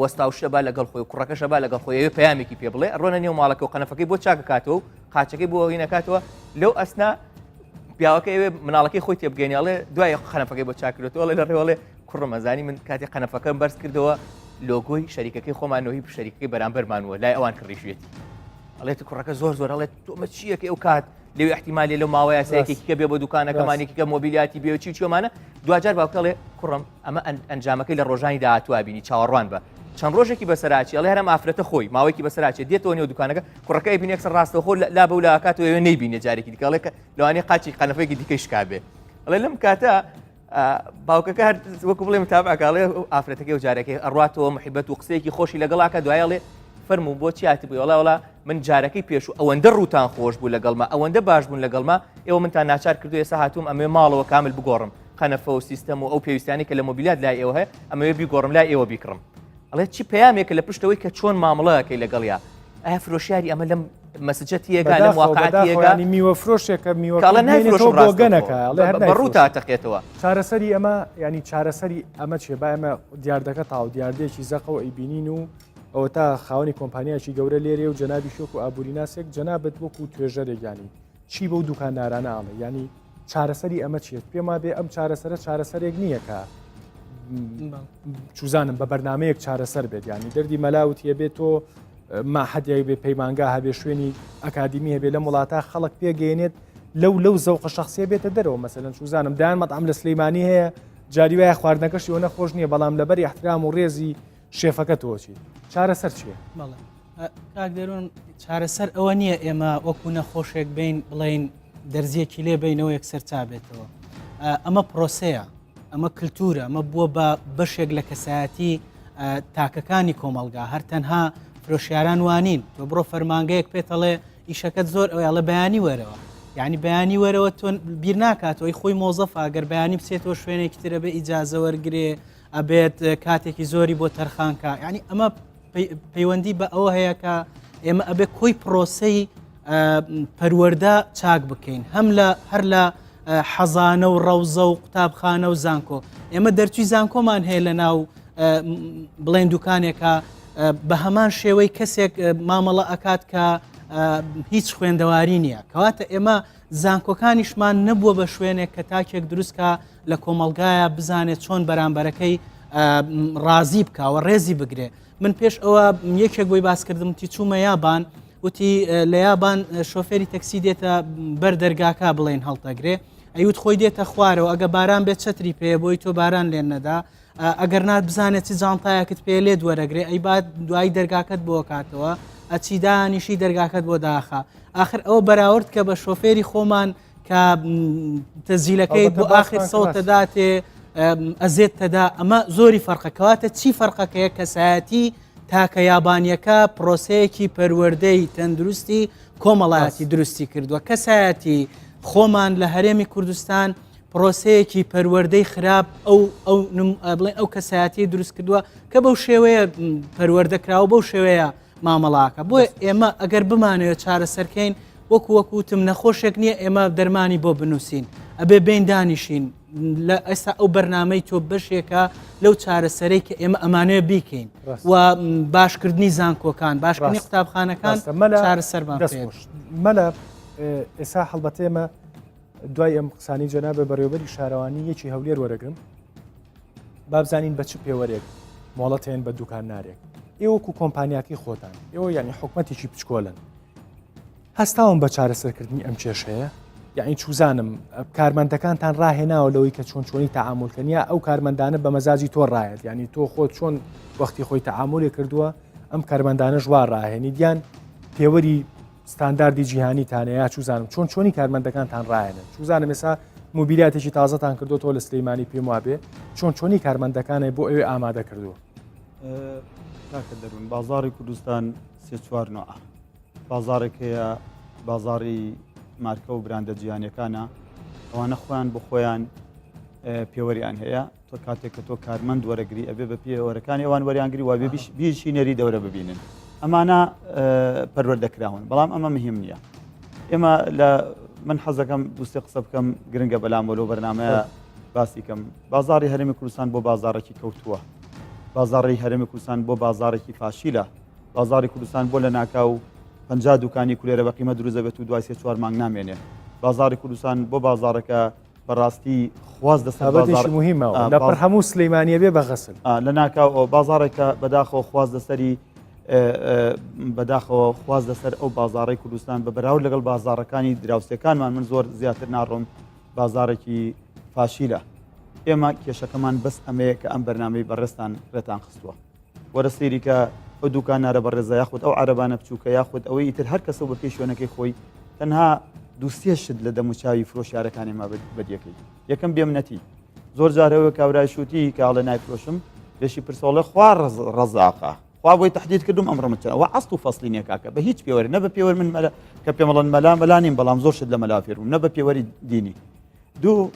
وەستا و شتە با لەگەڵ خۆی و کوڕەکەشە با لەگەڵ خۆی ئەوێ پەیامێکی پێ بڵێ ڕۆنە نێو ماڵەکە و قەنەفەکەی بۆ چاکەکاتەوە و قاچەکەی بۆ هینەکاتەوە لەو ئەسنا پیاوەکە ئەوێ مناڵەکەی خۆی تێبگەێنی ئەڵێ دوای قەنەفەکەی بۆ چاکرێتەوە ئەڵێ لە ڕێوەڵێ کوڕم ئەزانی من کاتی قەنەفەکەم بەرز کردەوە لۆگۆی شەریکەکەی خۆمان نۆهی شەریکەکەی بەرامبەرمان وە لای ئەوان کڕیشێتی ئەڵێت کوڕەکە زۆر زۆر ئەڵێت تۆمە چیەکە ئەو کات لەوێ احتیمالێ لەو ماوەیە سەیەکێکی کە بێ بۆ دوکانەکەمان یەکێکە مۆبیلیاتی بێ و چی چۆمانە دواجار باوکەڵێ کوڕم ئەمە ئەنجامەکەی لە ڕۆژانی داهاتوە بینی چاوەڕوان بە چەند ڕۆژێکی بەسەراچی ئەڵێ هەرم ئافرەتە خۆی ماوەیەکی بەسەراچێت دێتەوە نێو دوکانەکە کوڕەکەی بینێک سەر ڕاستەوخۆ لا بەو لاکات و ئەوێ نەیبینێ جارێکی دیکە ئەڵێ کە لەوانەیە قاچی قەنەفەیەکی دیکەی شکابێ ئەڵێ لەم کاتە باوکەکە هەر وەکو بڵێ متابعەکە ئەڵێ ئافرەتەکەی و جارەکەی ئەڕاتەوە محیبەت و قسەیەکی خۆشی لەگەڵاکە دوایەڵێ فەرموو بۆ چی هاتبووی وەڵا وەڵا من جارەکەی پێشوو ئەوەندە ڕووتان خۆش بوو لەگەڵما ئەوەندە باش بوون لەگەڵما ئێوە منتان ناچار کردو ئێستا هاتووم ئەمەوێ ماڵەوە کامل بگۆڕم قەنەفە و سیستەم و ئەو پێویستانی کە لە مۆبیلات لای ئێوە هەیە ئەمەوێ بیگۆڕم لای ئێوە بیکڕم ئەڵێ چی پەیامێکە لە پشتەوەی کە چۆن مامەڵەکەی لەگەڵیا ئایا فرۆشیاری ئەمە لەم message ە تێگا لەم واقعە تێگا میوە فرۆشێکە میوە کاڵە نایفرۆشم بۆگەنەکە ئەڵێ هەر بە ڕوو تا تەقێتەوە چارەسەری ئەمە ینی چارەسەری ئەمە چێ با ئێمە دیاردەکە تاو دیاردەیەکی زەقەوە ئەیبینین و ئەوەتا خاوەنی کۆمپانیایەکی گەورە لێرەیە و جەنابیش وەکو ئابووریناسێک جەنابت وەکو توێژەرێک یانی چی بەو دوکاندارانە ئاڵێ یانی چارەسەری ئەمە چیت پێم وابێ ئەم چارەسەرە چارەسەرێک نییە کە چوزانم بە بەرنمەیەک چارەسەر بێت ینی دەردی مەلاوتیە بێت تۆ ماحەدیای بێ پەیمانگا هەبێ شوێنی ئەکادیمی هەبێ لەم وڵاتە خەڵک پێگەێنێت لەو لەو زەوقە شخصیە بێتە دەرەوە مەسەلەن چوزانم دایان مەطعم لە سلەیمانی هەیە جاری وایە خواردنەکەشی ئەوە نەخۆش نییە بەڵام لەبەر احترام و ڕێزی شێفەکە تۆ چی چارەسەر چییە؟ بەڵێ کاک دەرون چارەسەر ئەوە نییە ئێمە وەکو نەخۆشێک بین بڵین دەرزیەکی لێ بینەوە یەکسەر چابێتەوە ئەمە پرۆسەیە ئەمە کللتورە ئەمە بووە بە بەشێک لە کەسایەتی تاکەکانی کۆمەلگا هەر تەنها فرۆشیاران وانین تۆ بڕۆ فەرمانگەیەک پێتەڵێ ئیشەکەت زۆر ئەوەیە ئەڵێ بەیانی وەرەوە یعنی بەیانی وەرەوە تۆ بیر ناکاتەوەی خۆی مۆزەفە گەر بەیانی بچێتەوە شوێنێکی ترە بێ ئیجازە وەرگێ ئەبێت کاتێکی زۆری بۆ تەرخانکە یعنی ئەمە پەیوەندی بە ئەوە هەیە کە ئێمە ئەبێ کۆی پرۆسەی پەروەەردە چاک بکەین هەم لە هەر لە حەزانە و ڕەوزە و قوتابخانە و زانکۆ ئێمە دەرچوی زانکۆمان هەیە لە ناو بڵێن دوکانێکە بە هەمان شێوەی کەسێک مامەڵە ئەکات کە هیچ خوێندەواری نییە کەواتە ئێمە زانکۆکانیشمان نەبووە بە شوێنێک کە تاکێک دروستکە لە کۆمەڵگایە بزانێت چۆن بەرامبەرەکەی ڕازی بکەوە ڕێزی بگرێ من پێش ئەوە یەکێک بۆی باسکردم تی چوومە یابان وتی لە یابان شۆفێری تەکسی دێتە بەر دەرگاکە بڵێن هەڵتەگرێ ئەیوت خۆی دێتە خوارەوە ئەگە باران بێت چەتری پێ بۆی تۆ باران لێن نەدا ئەگەر نات بزانێت چ جانتایەکت پێ لێت وەرەگرێ ئەی با دوایی دەرگاکەت بۆ کاتەوە ئەچی دانیشی دەرگاکەت بۆ داخە ئاخر ئەوە بەراورد کە بە شۆفێری خۆمان کە تەزیلەکەی بۆ ئاخر سەوتە داتێ ئەزێت تەدا ئەمە زۆری فەرقە کەواتە چی فەرقەکەیە کەسایەتی تاکە یابانیەکە پرۆسەیەکی پەروەردەی تەندروستی کۆمەڵایەتی دروستی کردووە کەسایەتی خۆمان لە هەرێمی کوردستان پرۆسەیەکی پەروەردەی خراپ ئەو ئەو بڵێن ئەو کەسایەتی دروست کردووە کە بەو شێوەیە پەروەردە کراوە بەو شێوەیە مامەڵاکە بۆیە ئێمە ئەگەر بمانەوێت چارەسەرکەین وەکو وەکوتم نەخۆشێک نییە ئێمە دەرمانی بۆ بنووسین ئەبێ بین دانیشین لە ئێستا ئەو بەرنمەی تۆ بەشێکە لەو چارەسەرەی کە ئێمە ئەمانەیە بیکەین و باشکردنی زانکۆکان باشکردنی قوتابخانەکان چارەسەرمان مەلا ئێسا هەڵبەت ئێمە دوای ئەم قسانی جەنابە بەڕێوبەری شارەوانی یەکی هەولێر وەرەگرم بابزانین بە چ پێوەرێک مۆڵەتێن بە دوکاننارێک ئێوەکو کۆمپانیاکەی خۆتان ئێوە یعنی حکومەتێکی بچکۆلن هەستاون بە چارەسەرکردنی ئەم کێشەیە؟ یەعنی چوزانم کارمەندەکانتان ڕاهێناوە لەوەی کە چۆن چۆنی تەعامول کەن یا ئەو کارمەندانە بە مەزاجی تۆ ڕایەت یعنی تۆ خۆت چۆن وەختی خۆی تەعاملی کردووە ئەم کارمەندانەش وا ڕاهێنی دیان پێوەری ستانداردی جیهانی تانە یا چوزانم چۆن چۆنی کارمەندەکانتان ڕایەنن چوزانم ئێسا موبیلاتێکی تازەتان کردوتەوە لە سلەیمانی پێم وابێ چۆن چۆنی کارمەندەکانێ بۆ ئەوێ ئامادە کردووە کاکە دەروون بازاری کوردستان سێ چوار نوعە بازاڕێک هەیە بازاڕی مارکە و براندە جیهانیەکانە ئەوانە خۆیان بۆ خۆیان پێوەریان هەیە تۆ کاتێک کە تۆ کارمەند وەرەگری ئەبێ بە پێوەرەکانی ئەوان وەریانگری وابێ بیشی نەری دەورە ببینن ئەمانە پەروەردەکراون بەڵام ئەمە مهم نییە ئێمە لە من حەزەکەم دووسێ قسە بکەم گرنگە بەلام بۆ لەو بەرنمەیە باسی کەم بازاری هەرێمی کوردستان بۆ بازارێکی کەوتووە بازاڕی هەرێمی کوردستان بۆ بازارێکی فاشیلە بازاڕی کوردستان بۆ لەناکاو 50 دوکانی کولێرە بە قیمەت دروست دەبێت و دوای سێ چوار مانگ نامێنێ بازاڕی کوردستان بۆ بازاڕەکە بەڕاستی خواست لەسەر بابەتێکی مهمە لە پڕ هەموو سلەیمانیە بێ بە غەسل لە ناکاو ئەو بازاڕێکە بەداخەوە خواست لەسەری بەداخەوە خواست لەسەر ئەو بازاڕی کوردستان بە بەراورد لەگەڵ بازاڕەکانی دراوسێکانمان من زۆر زیاتر ناڕۆم بازاڕێکی فاشیلە ئێمە کێشەکەمان بەس ئەمەیە کە ئەم بەرنمەی بەڕێستان ڕێتان خستووە وەرە سەیری کە ئەو دوکانارە بەڕێزە یاخود ئەو عەرەبانە بچووکە یاخود ئەوەی ئیتر هەر کەسە و بەپێی شوێنەکەی خۆی تەنها دووسێ شت لە دەموچاوی فرۆشیارەکانی ما بەدیەکەی یەکەم بێمنەتی زۆر جارەوە کاورای شووتی کاڵێ نایفرۆشم لەشی پرسۆڵێ خوا ڕەزاقە خوا بۆی تهدید کردم ئەم ڕمت ئەوە ئەست و فەصلی نییە کاکە بە هیچ پێوەری نە بە پێوەر من مەلا کە پێمەڵەن مەلا مەلا نیم بەڵام زۆر شت لە مەلا فێربووم نە بە پێوەری دینی دوو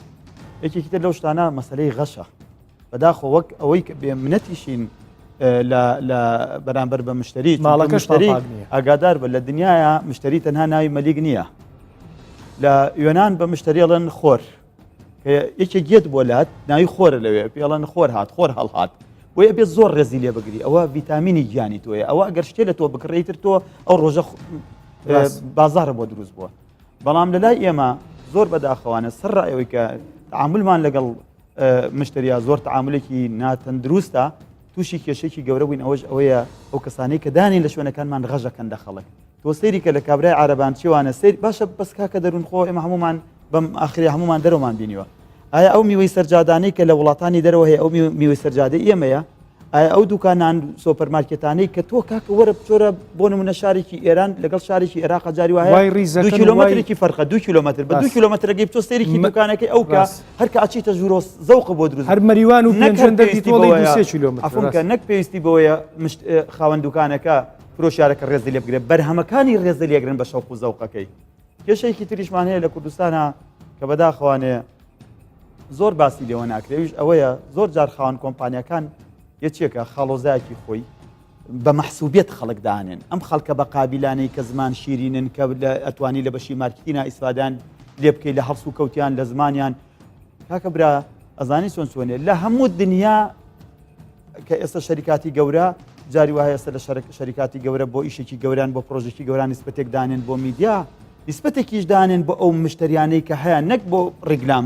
یەکێکی تر لەو شتانە مەسلەی غەشە بەداخۆ وەک ئەوەی کە بێ منەتیشین لە بەرامبەر بە مشتری ماڵەکە مشتری ئاگادار بە لە دنیاە مشتری تەنها ناوی مەلیک نییە لە یۆناان بە مشتریڵن خۆر یەکێک گێت بۆ لات ناوی خۆرە لەوێ پێڵەن خۆر هات خۆر هەڵهات بۆیە بێت زۆر ڕێزی لێ بگری ئەوە ڤیتامینی گیانی تۆیە ئەوە ئەگەر شتێ لە تۆ بکڕیتر تۆ ئەو ڕۆژە بازارە بۆ دروست بووە بەڵام لە لای ئێمە زۆر بەداخەوانە سەر ڕایەوەی کە تعاملمان لەگەڵ مشتەریا زۆر تعاملێکی ناتەندروستە تووشی کێشێکی گەورە بووین ئەوەش ئەوەیە ئەو کەسانەی کە دانین لە شوێنەکانمان غەژەکەن لە خەڵک تۆ سەیری کە لە کابرای عربان چیوانە سیر باشە بەس کاکە دەروون خۆ ئێمە هەمومان بەم ئاخری هەمومان دەرەوەمان بینیوە ئایا ئەو میوەی سەرجادانەی کە لە وڵاتانی دەرەوە هەیە ئەو میوەی سەرجادەی ئێمەیە ئایا ئەو دوکانان سۆپەرمارکێتانەی کە تۆ کاکە وەرە بچۆرە بۆ نمونە شارێکی ئێران لەگەڵ شارێکی عێراق جاری وایە وای ڕیزەکەن دو کیلۆمەترێکی فەرقە دو کیلۆمەتر بە دو کیلۆمەترەکەی بچۆ سەیرێکی دوکانەکەی ئەو کە هەر کە ئەچیتە ژوورۆ زەوقە بۆ دروست هەر مەریوان و نەک هەر پێویستی بەوەیە کە نەک پێویستی بەوەیە خاوەن دوکانەکە. فرۆشیارەکە ڕێزی لێ بگرێت بەرهەمەکانی ڕێزە لێگرن بە شەوق و زەوقەکەی کێشەیەکی تریشمان هەیە لە کوردستانە کە بەداخەوانێ زۆر باسی لێوە ناکرێویش ئەوەیە زۆر جار خاوەن کۆمپانیەکان یەکێکە خاڵۆزایەکی خۆی بە مەحسوبیەت خەڵک دانێن ئەم خەڵکە بە قابیلانەی کە زمان شیرینن کە ئەتوانی لە بەشی مارکتینا ئیسفادان لێ بکەی لە هەڵس و کەوتیان لە زمانیان کاکە برا ئەزانی چۆن چۆنێ لە هەموو دنیا کە ئێستا شەریکاتی گەورە جاری وایە ئێستا لە شەریکاتی گەورە بۆ ئیشێکی گەوران بۆ پرۆژێکی گەوران نسبەتێک دانێن بۆ میدیا نسبەتێکیش دانێن بۆ ئەو مشتریانەی کە هەیە نەک بۆ ڕیگلام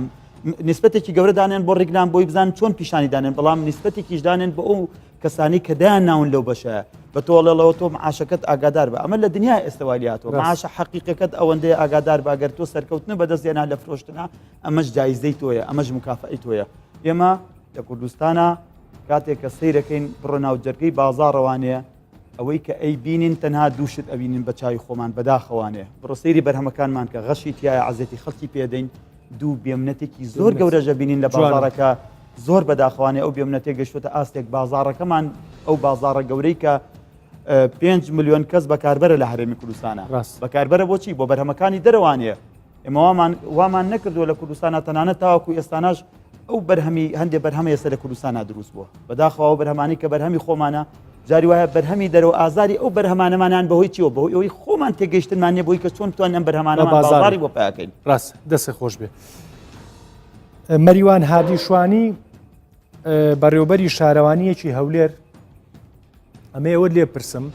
نسبەتێکی گەورە دانێن بۆ ڕیگلام بۆی بزان چۆن پیشانی دانێن بەڵام نسبەتێکیش دانێن بۆ ئەو کەسانی کە دایان ناون لەو بەشە بە تۆڵێڵەوە تۆ معاشەکەت ئاگادار بە ئەمە لە دنیا ئێستەوالی هاتووە معاشە حەقیقەکەت ئەوەندەیە ئاگادار بە ئەگەر تۆ سەرکەوتنە بەدەست هێنا لە فرۆشتنا ئەمەش جایزەی تۆیە ئەمەش مکافەی تۆیە ئێمە لە کوردستانە کاتێک کە سەیرەکەین بڕۆ ناو جەرگەی بازاڕەوانێ ئەوەی کە ئەی بینین تەنها دووشت ئەبینین بە چاوی خۆمان بەداخەوانێ بڕۆ سەیری بەرهەمەکانمان کە غەشی تایە عزیەتی خەڵکی پێدەین دوو بێمنەتێکی زۆر گەورەش ئەبینین لە بازاڕەکە زۆر بەداخوانێ ئەو بێمنەتێ گەشتوتە ئاستێک بازاڕەکەمان ئەو بازاڕە گەورەی کە 5 میلیۆن کەس بەکاربەرە لە هەرێمی کوردستانە بەکاربەرە بۆچی بۆ بەرهەمەکانی دەرەوانەیە ئێمە وامان وامان نەکردووە لە کوردستانە تەنانەت تاوەکو ئێستاناش ئەو بەرهەمی هەندێ بەرهەمە ئێستا لە کوردستانە دروست بووە بەداخەوە ئەو بەرهەمانی کە بەرهەمی خۆمانە جاری وایە بەرهەمی دەرەوە ئازاری ئەو بەرهەمانەمانیان بەهۆی چیەوە بەهۆی ئەوەی خۆمان تێگەیشتنمان نیە بۆی کە چۆن بتوانین ئەم بەرهەمانە بازاڕی بۆ پاکەین ڕاست دەست خۆش بێ مەریوان هادی شوانی بەڕێوبەری شارەوانیەکی هەولێر ئەمە ئێوە لێ پرسم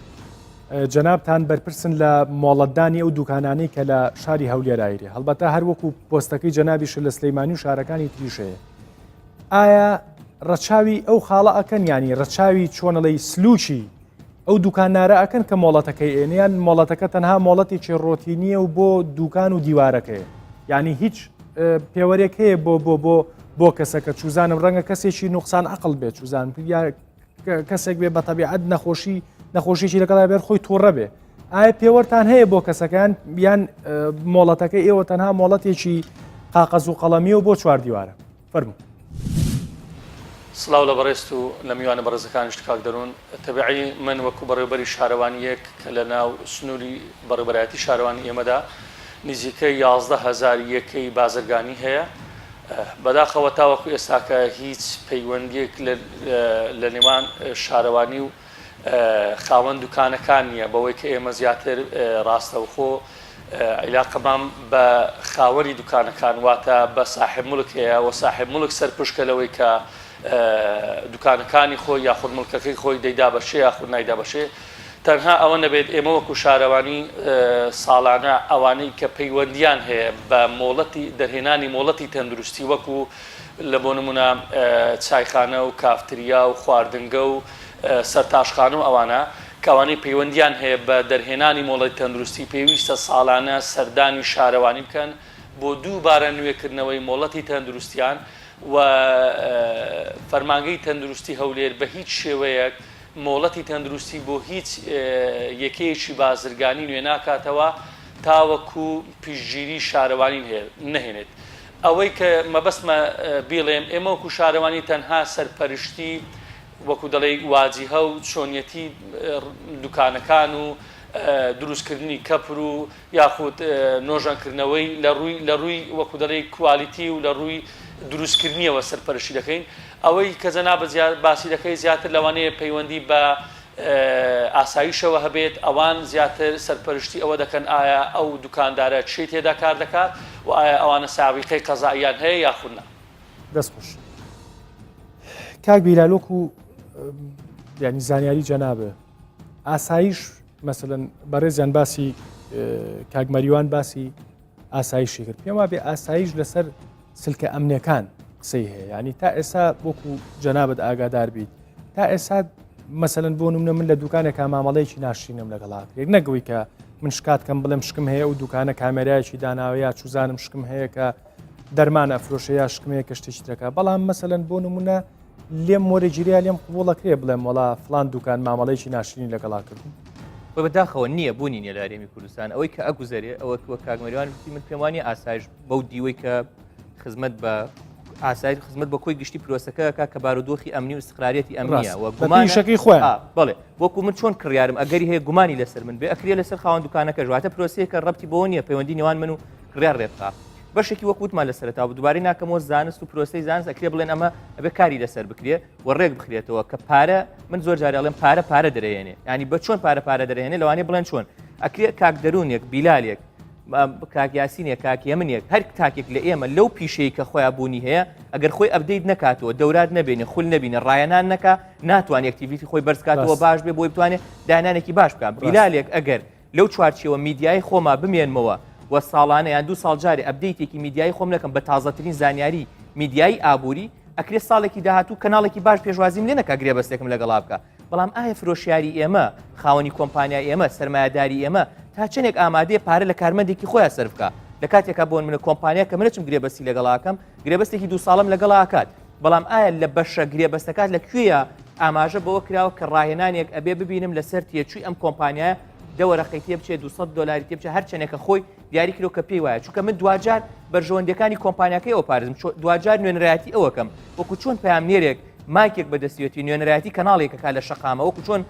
جەنابتان بەرپرسن لە مۆڵەتدانی ئەو دوکانانەی کە لە شاری هەولێر ئایرێ هەڵبەتە هەر وەکو پۆستەکەی جەنابیش لە سلەیمانی و شارەکانی تریشەیە ئایا ڕەچاوی ئەو خاڵە ئەکەن ینی ڕەچاوی چۆنەڵی سلوکی ئەو دوکاننارە ئەکەن کە مۆڵەتەکەی ئێنیان مۆڵەتەکە تەنها مۆڵەتێکی ڕۆتینیە و بۆ دوکان و دیوارەکەی یعنی هیچ پێوەرێک هەیە بۆ بۆ بۆ بۆ کەسەکە چوزانم ڕەنگە کەسێکی نوقسان عقل بێت چوزان کەسێک بێ بە تەبیعەت نەخۆشی نەخۆشیی لەگەڵا بێت خۆی تووڕە بێ ئایا پێوەرتان هەیە بۆ کەسەکان یان مۆڵەتەکە ئێوە تەنها مۆڵەتێکی قاقەز و قەڵەمی و بۆ چوار دیوارە فەرموو. سڵاو لە بەڕێزت و لە میوانە بەڕێزەکانیشت کاک دەروون. تەبعی من وەکو بەڕێوەبەری شارەوانییەک کە لە ناو سنووری بەڕێوەبەرایەتی شارەوانی ئێمەدا نزیکەی 11 هەزار یەکەی بازرگانی هەیە بەداخەوە تاوەکو ئێستاکە هیچ پەیوەندییەک لە نێوان شارەوانی و خاوەن دوکانەکان نییە بەوەی کە ئێمە زیاتر ڕاستەوخۆ عیلاقەمان بە خاوەنی دوکانەکان واتە بە ساحێب مڵک هەیە و ساحێب مڵک سەرپشکە لەوەی کە دوکانەکانی خۆی یاخود مڵکەکەی خۆی دەیدا بە شێ یاخود نایدا بە شێ تەنها ئەوە نەبێت ئێمە وەکو شارەوانی ساڵانە ئەوانەی کە پەیوەندیان هەیە بە مۆڵەتی دەرهێنانی مۆڵەتی تەندروستی وەکو لە بۆ نمونە چایخانە و کافتریا و خواردنگە و سەرتاشخانە و ئەوانە کە ئەوانەی پەیوەندیان هەیە بە دەرهێنانی مۆڵەتی تەندروستی پێویستە ساڵانە سەردانی شارەوانی بکەن بۆ دووبارە نوێکردنەوەی مۆڵەتی تەندروستیان و فەرمانگەی تەندروستی هەولێر بە هیچ شێوەیەک مۆڵەتی تەندروستی بۆ هیچ یەکەیەکی بازرگانی نوێ ناکاتەوە تاوەکو پشتگیری شارەوانی نەهێنێت. ئەوەی کە مەبەستمە بیڵێم ئێمە وەکو شارەوانی تەنها سەرپەرشتی وەکو دەڵێی واجیهە و چۆنیەتی دوکانەکان و دروستکردنی کەپر و یاخود نۆژەنکردنەوەی لە ڕووی لە ڕووی وەکو دەڵێی کوالیتی و لە ڕووی دروستکردنیەوە سەرپەرشتی دەکەین ئەوەی کە جەنابت باسی دەکەی زیاتر لەوانەیە پەیوەندی بە ئاسایشەوە هەبێت ئەوان زیاتر سەرپەرشتی ئەوە دەکەن ئایا ئەو دوکاندارە چی تێدا کار دەکات و ئایا ئەوانە سابیقەی قەزائیان هەیە یاخود نا. دەست خۆش کاک بیلال وەکو ینی زانیاری جەنابێ ئاسایش مەسەن بەڕێزیان باسی کاک مەریوان باسی ئاسایشی کرد پێم وابێ ئاسایش لەسەر سلکە ئەمنەکان قسەی هەیە ینی تا ئێستا وەکو جەنابەت ئاگادار بیت تا ئێستا مەسەن بۆ نمونە من لە دوکانێکا مامەڵەیەکی ناشرینم لەگەڵا کرێت نەگەوەی کە من شکات کەم بڵێم شکم هەیە و دوکانە کامێرایەکی داناوە یا چوزانم شکم هەیە کە دەرمان ئەفرۆشە یا شکم هەیە کە شتێکی ترەکە بەڵام مەسەلەن بۆ نمونە لێم وەرەگیریا لێم قبوڵەکرێ بڵێم وەڵا فلان دوکان مامەڵەیەکی ناشرینی لەگەڵا کردم. خۆی بەداخەوە نییە بوونی نییە لە هەرێمی کوردستان ئەوەی کە ئەگوزەرێ ئەوە وەک کاک مەریوان وتی من پێم وانییە ئاسایش بەو دیوەی کە خزمەت بە. ئاسایی خزمەت بە کۆی گشتی پرۆسەکە ئەکا کە بارودۆخی ئەمنی و ئیستقراریەتی ئەمنیە ڕاست و بە گومانە پیشەکەی خۆیان. ئا بەڵێ وەکو من چۆن کڕیارم ئەگەری هەیە گومانی لەسەر من بێ ئەکرێ لەسەر خاوەن دوکانەکەش واتە پرۆسەیەکە ڕەبتی بەوە نییە پەیوەندی نێوان من و کڕیار ڕێبخا بەشێکی وەک وتمان لە سەرەتا و دووبارەی ناکەمەوە زانست و پرۆسەی زانست ئەکرێ بڵێن ئەمە ئەبێ کاری لەسەر بکرێ و ڕێک بخرێتەوە کە پارە من زۆر جارێ ئەڵێم پارە پارە دەرەێنێ ینی بە چۆن پارە پارە دەرەێنێ لەوانەیە بڵێن چۆن ئەکرێ کاک دەروونێک بیلالێک کاک یاسینێک کاک هێمنێک هەر تاکێک لە ئێمە لەو پیشەی کە خۆیان بوونی هەیە ئەگەر خۆی update نەکاتەوە دەورات نەبێنێ خول نەبینە ڕایەنان نەکا ناتوانێت activity خۆی بەرزکاتەوە باش بێ بۆی بتوانێت دانانێکی باش بکات بیلالێک ئەگەر لەو چوارچێوە میدیایی خۆما بمێنمەوە و ساڵانە یان دوو ساڵ جارێ update ێکی میدیایی خۆم نەکەم بە تازەترین زانیاری میدیایی ئابووری ئەکرێ ساڵێکی داهاتوو کەناڵێکی باش پێشوازیم لێ نەکا گرێبەستێکم لەگەڵا بکا بەڵام ئایا فرۆشیاری ئێمە، خاوەنی کۆمپانیای ئێمە، سەرمایەداری ئێمە تا چەندێک ئامادەیە پارە لە کارمەندێکی خۆیان سەرف بکا؟ لە کاتێکا بۆ نمونە کۆمپانیا کە من ئەچم گرێبەستی لەگەڵا ئەکەم، گرێبەستێکی دوو ساڵەم لەگەڵا ئەکات، بەڵام ئایا لە بەشە گرێبەستەکات لە کوێیە ئاماژە بەوە کراوە کە ڕاهێنانێک ئەبێ ببینم لەسەر تێچووی ئەم کۆمپانیایە دە وەرەقەی تێ بچێ 200 دۆلاری تێ بچێ هەر چەندێکە خۆی دیاری کرۆ کە پێی وایە چونکە من دواجار بەرژەوەندیەکانی کۆمپانیاکەی ئەو پارێزم دواجار نوێنەرایەتی ئەوەکەم وەکو چۆن پەیامنێرێک مایکێک بەدەستیەتی نوێنەرایەتی کەناڵێکەکە لە شەقامە وەکو چۆن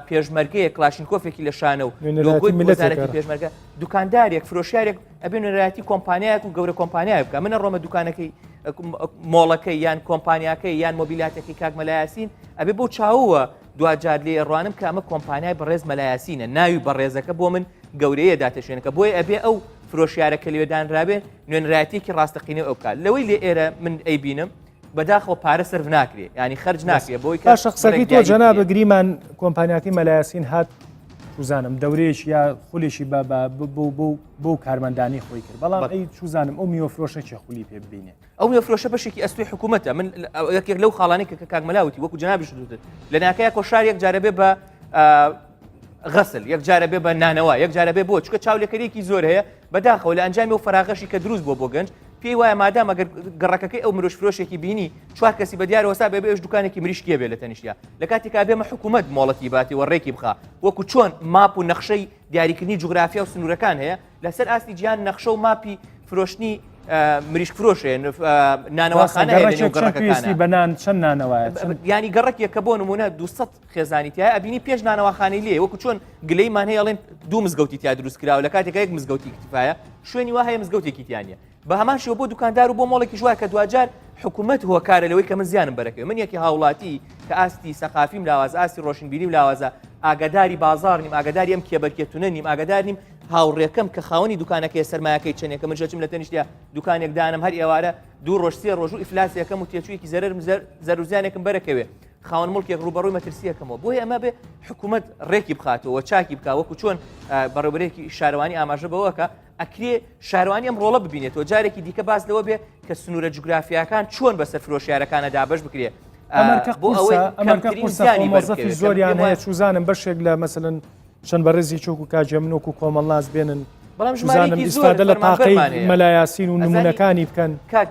پێشمەرگەیە کلاشینکۆفێکی لە شانە و لۆگۆی وەزارەتی پێشمەرگە دوکاندارێک فرۆشیارێک ئەبێ نوێنەرایەتی کۆمپانیایەک و گەورە کۆمپانیای بکە منە ڕۆمە دوکانەکەی مۆڵەکەی یان کۆمپانیاکەی یان مۆبیلاتەکەی کاک مەلایاسین ئەبێ بۆ چاوەوە دواجار لێ ڕوانم کە ئەمە کۆمپانیای بەڕێز مەلایاسینە ناوی بەڕێزەکە بۆ من گەورەیە داتە شوێنەکە بۆیە ئەبێ ئەو فرۆشیارە کە لەوێ دانرابێ نوێنەرایەتیەکی ڕاستەقینەی ئەو بکات لەوەی لێ ئێرە من ئەیبینم بەداخەوە پارە سەرف ناکرێ ینی خەرج ناکرێ بۆی کە باشە قسەکەی تۆ جەنابە گریمان کۆمپانیاکەی مەلایاسین هات چوزانم دەورەیەکی یا خولێکی بە بە بۆ بۆ بۆ کارمەندانی خۆی کرد بەڵام ئەی چوزانم ئەو میوە فرۆشە چێ خولی پێ ببینێ ئەو میوە فرۆشە بەشێکی ئەستۆی حکوومەتە من یەکێک لەو خاڵانەی کە کاک مەلا وتی وەکو جەنابیش وتت لە ناکەیە کۆشار یەک جارە بێ بە غەسل یەک جارە بێ بە نانەوە یەک جارە بێ بۆ چکە چاولێکەرێکی زۆر هەیە بەداخەوە لە ئەنجامی و فراغەشی کە دروست بووە بۆ گەنج پێی وایە مادام ئەگەر گەڕەکەکەی ئەو مرۆژ فرۆشێکی بینی چوار کەسی بە دیارەوە سا بێ بێش دوکانێکی مریشکیە بێ لە تەنیشتیا لە کاتێکا بێمە حکوومەت مۆڵەتی باتی و ڕێکی بخا وەکو چۆن ماپ و نەخشەی دیاریکردنی جوگرافیا و سنوورەکان هەیە لەسەر ئاستی جیهان نەخشە و ماپی فرۆشتنی مریشک فرۆش هەیە نانەواخانە هەیە لەنێو گەڕەکەکانە بە نان چەند نانەوایە ینی گەڕەکێک کە بۆ نمونە 200 خێزانی تایە ئەبینی پێش نانەواخانەی لێ وەکو چۆن گلەیمان هەیە ئەڵێن دوو مزگەوتی تیا دروست کراوە لە کاتێکا یەک مزگەوتی کتفایە شوێنی وا هەیە مزگەوتێکی تیا نییە بە هەمان شێوە بۆ دوکاندار و بۆ مۆڵێکیش وایە کە دواجار حکوومەت هۆکارە لەوەی کە من زیانم بەرەکەوێ من یەکی هاوڵاتی کە ئاستی سەقافیم لاواز ئاستی ڕۆشنبیریم لاوازە ئاگاداری بازاڕ نیم ئاگاداری ئەم کێبەرکێ تونە نیم ئاگادار نیم هاوڕێکەم کە خاوەنی دوکانەکەی سەرمایەکەی چەندێکە من شەچم لە تەنیشتیا دوکانێک دانم هەر ئێوارە دوو ڕۆژ سێ ڕۆژ و ئیفلاسێکەم و تێچوویەکی زەرەرم زەروزیانێکم بەرەکەوێ خاوەن مڵکێک ڕووبەڕووی مەترسیەکەمەوە بۆیە ئەمە بێ حکوومەت ڕێکی بخاتەوە چاکی بکە وەکو چۆن بەڕێوبەرێکی شارەوانی ئاماژە بەوەکە ئەکرێ شارەوانی ئەم ڕۆڵە ببینێتەوە جارێکی دیکە باس لەوە بێ کە سنوورە جوگرافیاکان چۆن بەسەر فرۆشیارەکانە دابەش بکرێ ئەمەرکە بۆ ئەوەی کەمترین زیانی بەربکەوێت زۆریان هەیە چوزانم بەشێک لە مەسەلەن چەند بەڕێزی چۆک و کاجێ من وەکو کۆمەڵناس بێنن بەڵام چوزانم ژمارەیەکی زۆر ئیسفادە لە تاقەی فەرمانبەرمان هەیە. مەلا یاسین و ئەزانی نمونەکانی بکەن کاک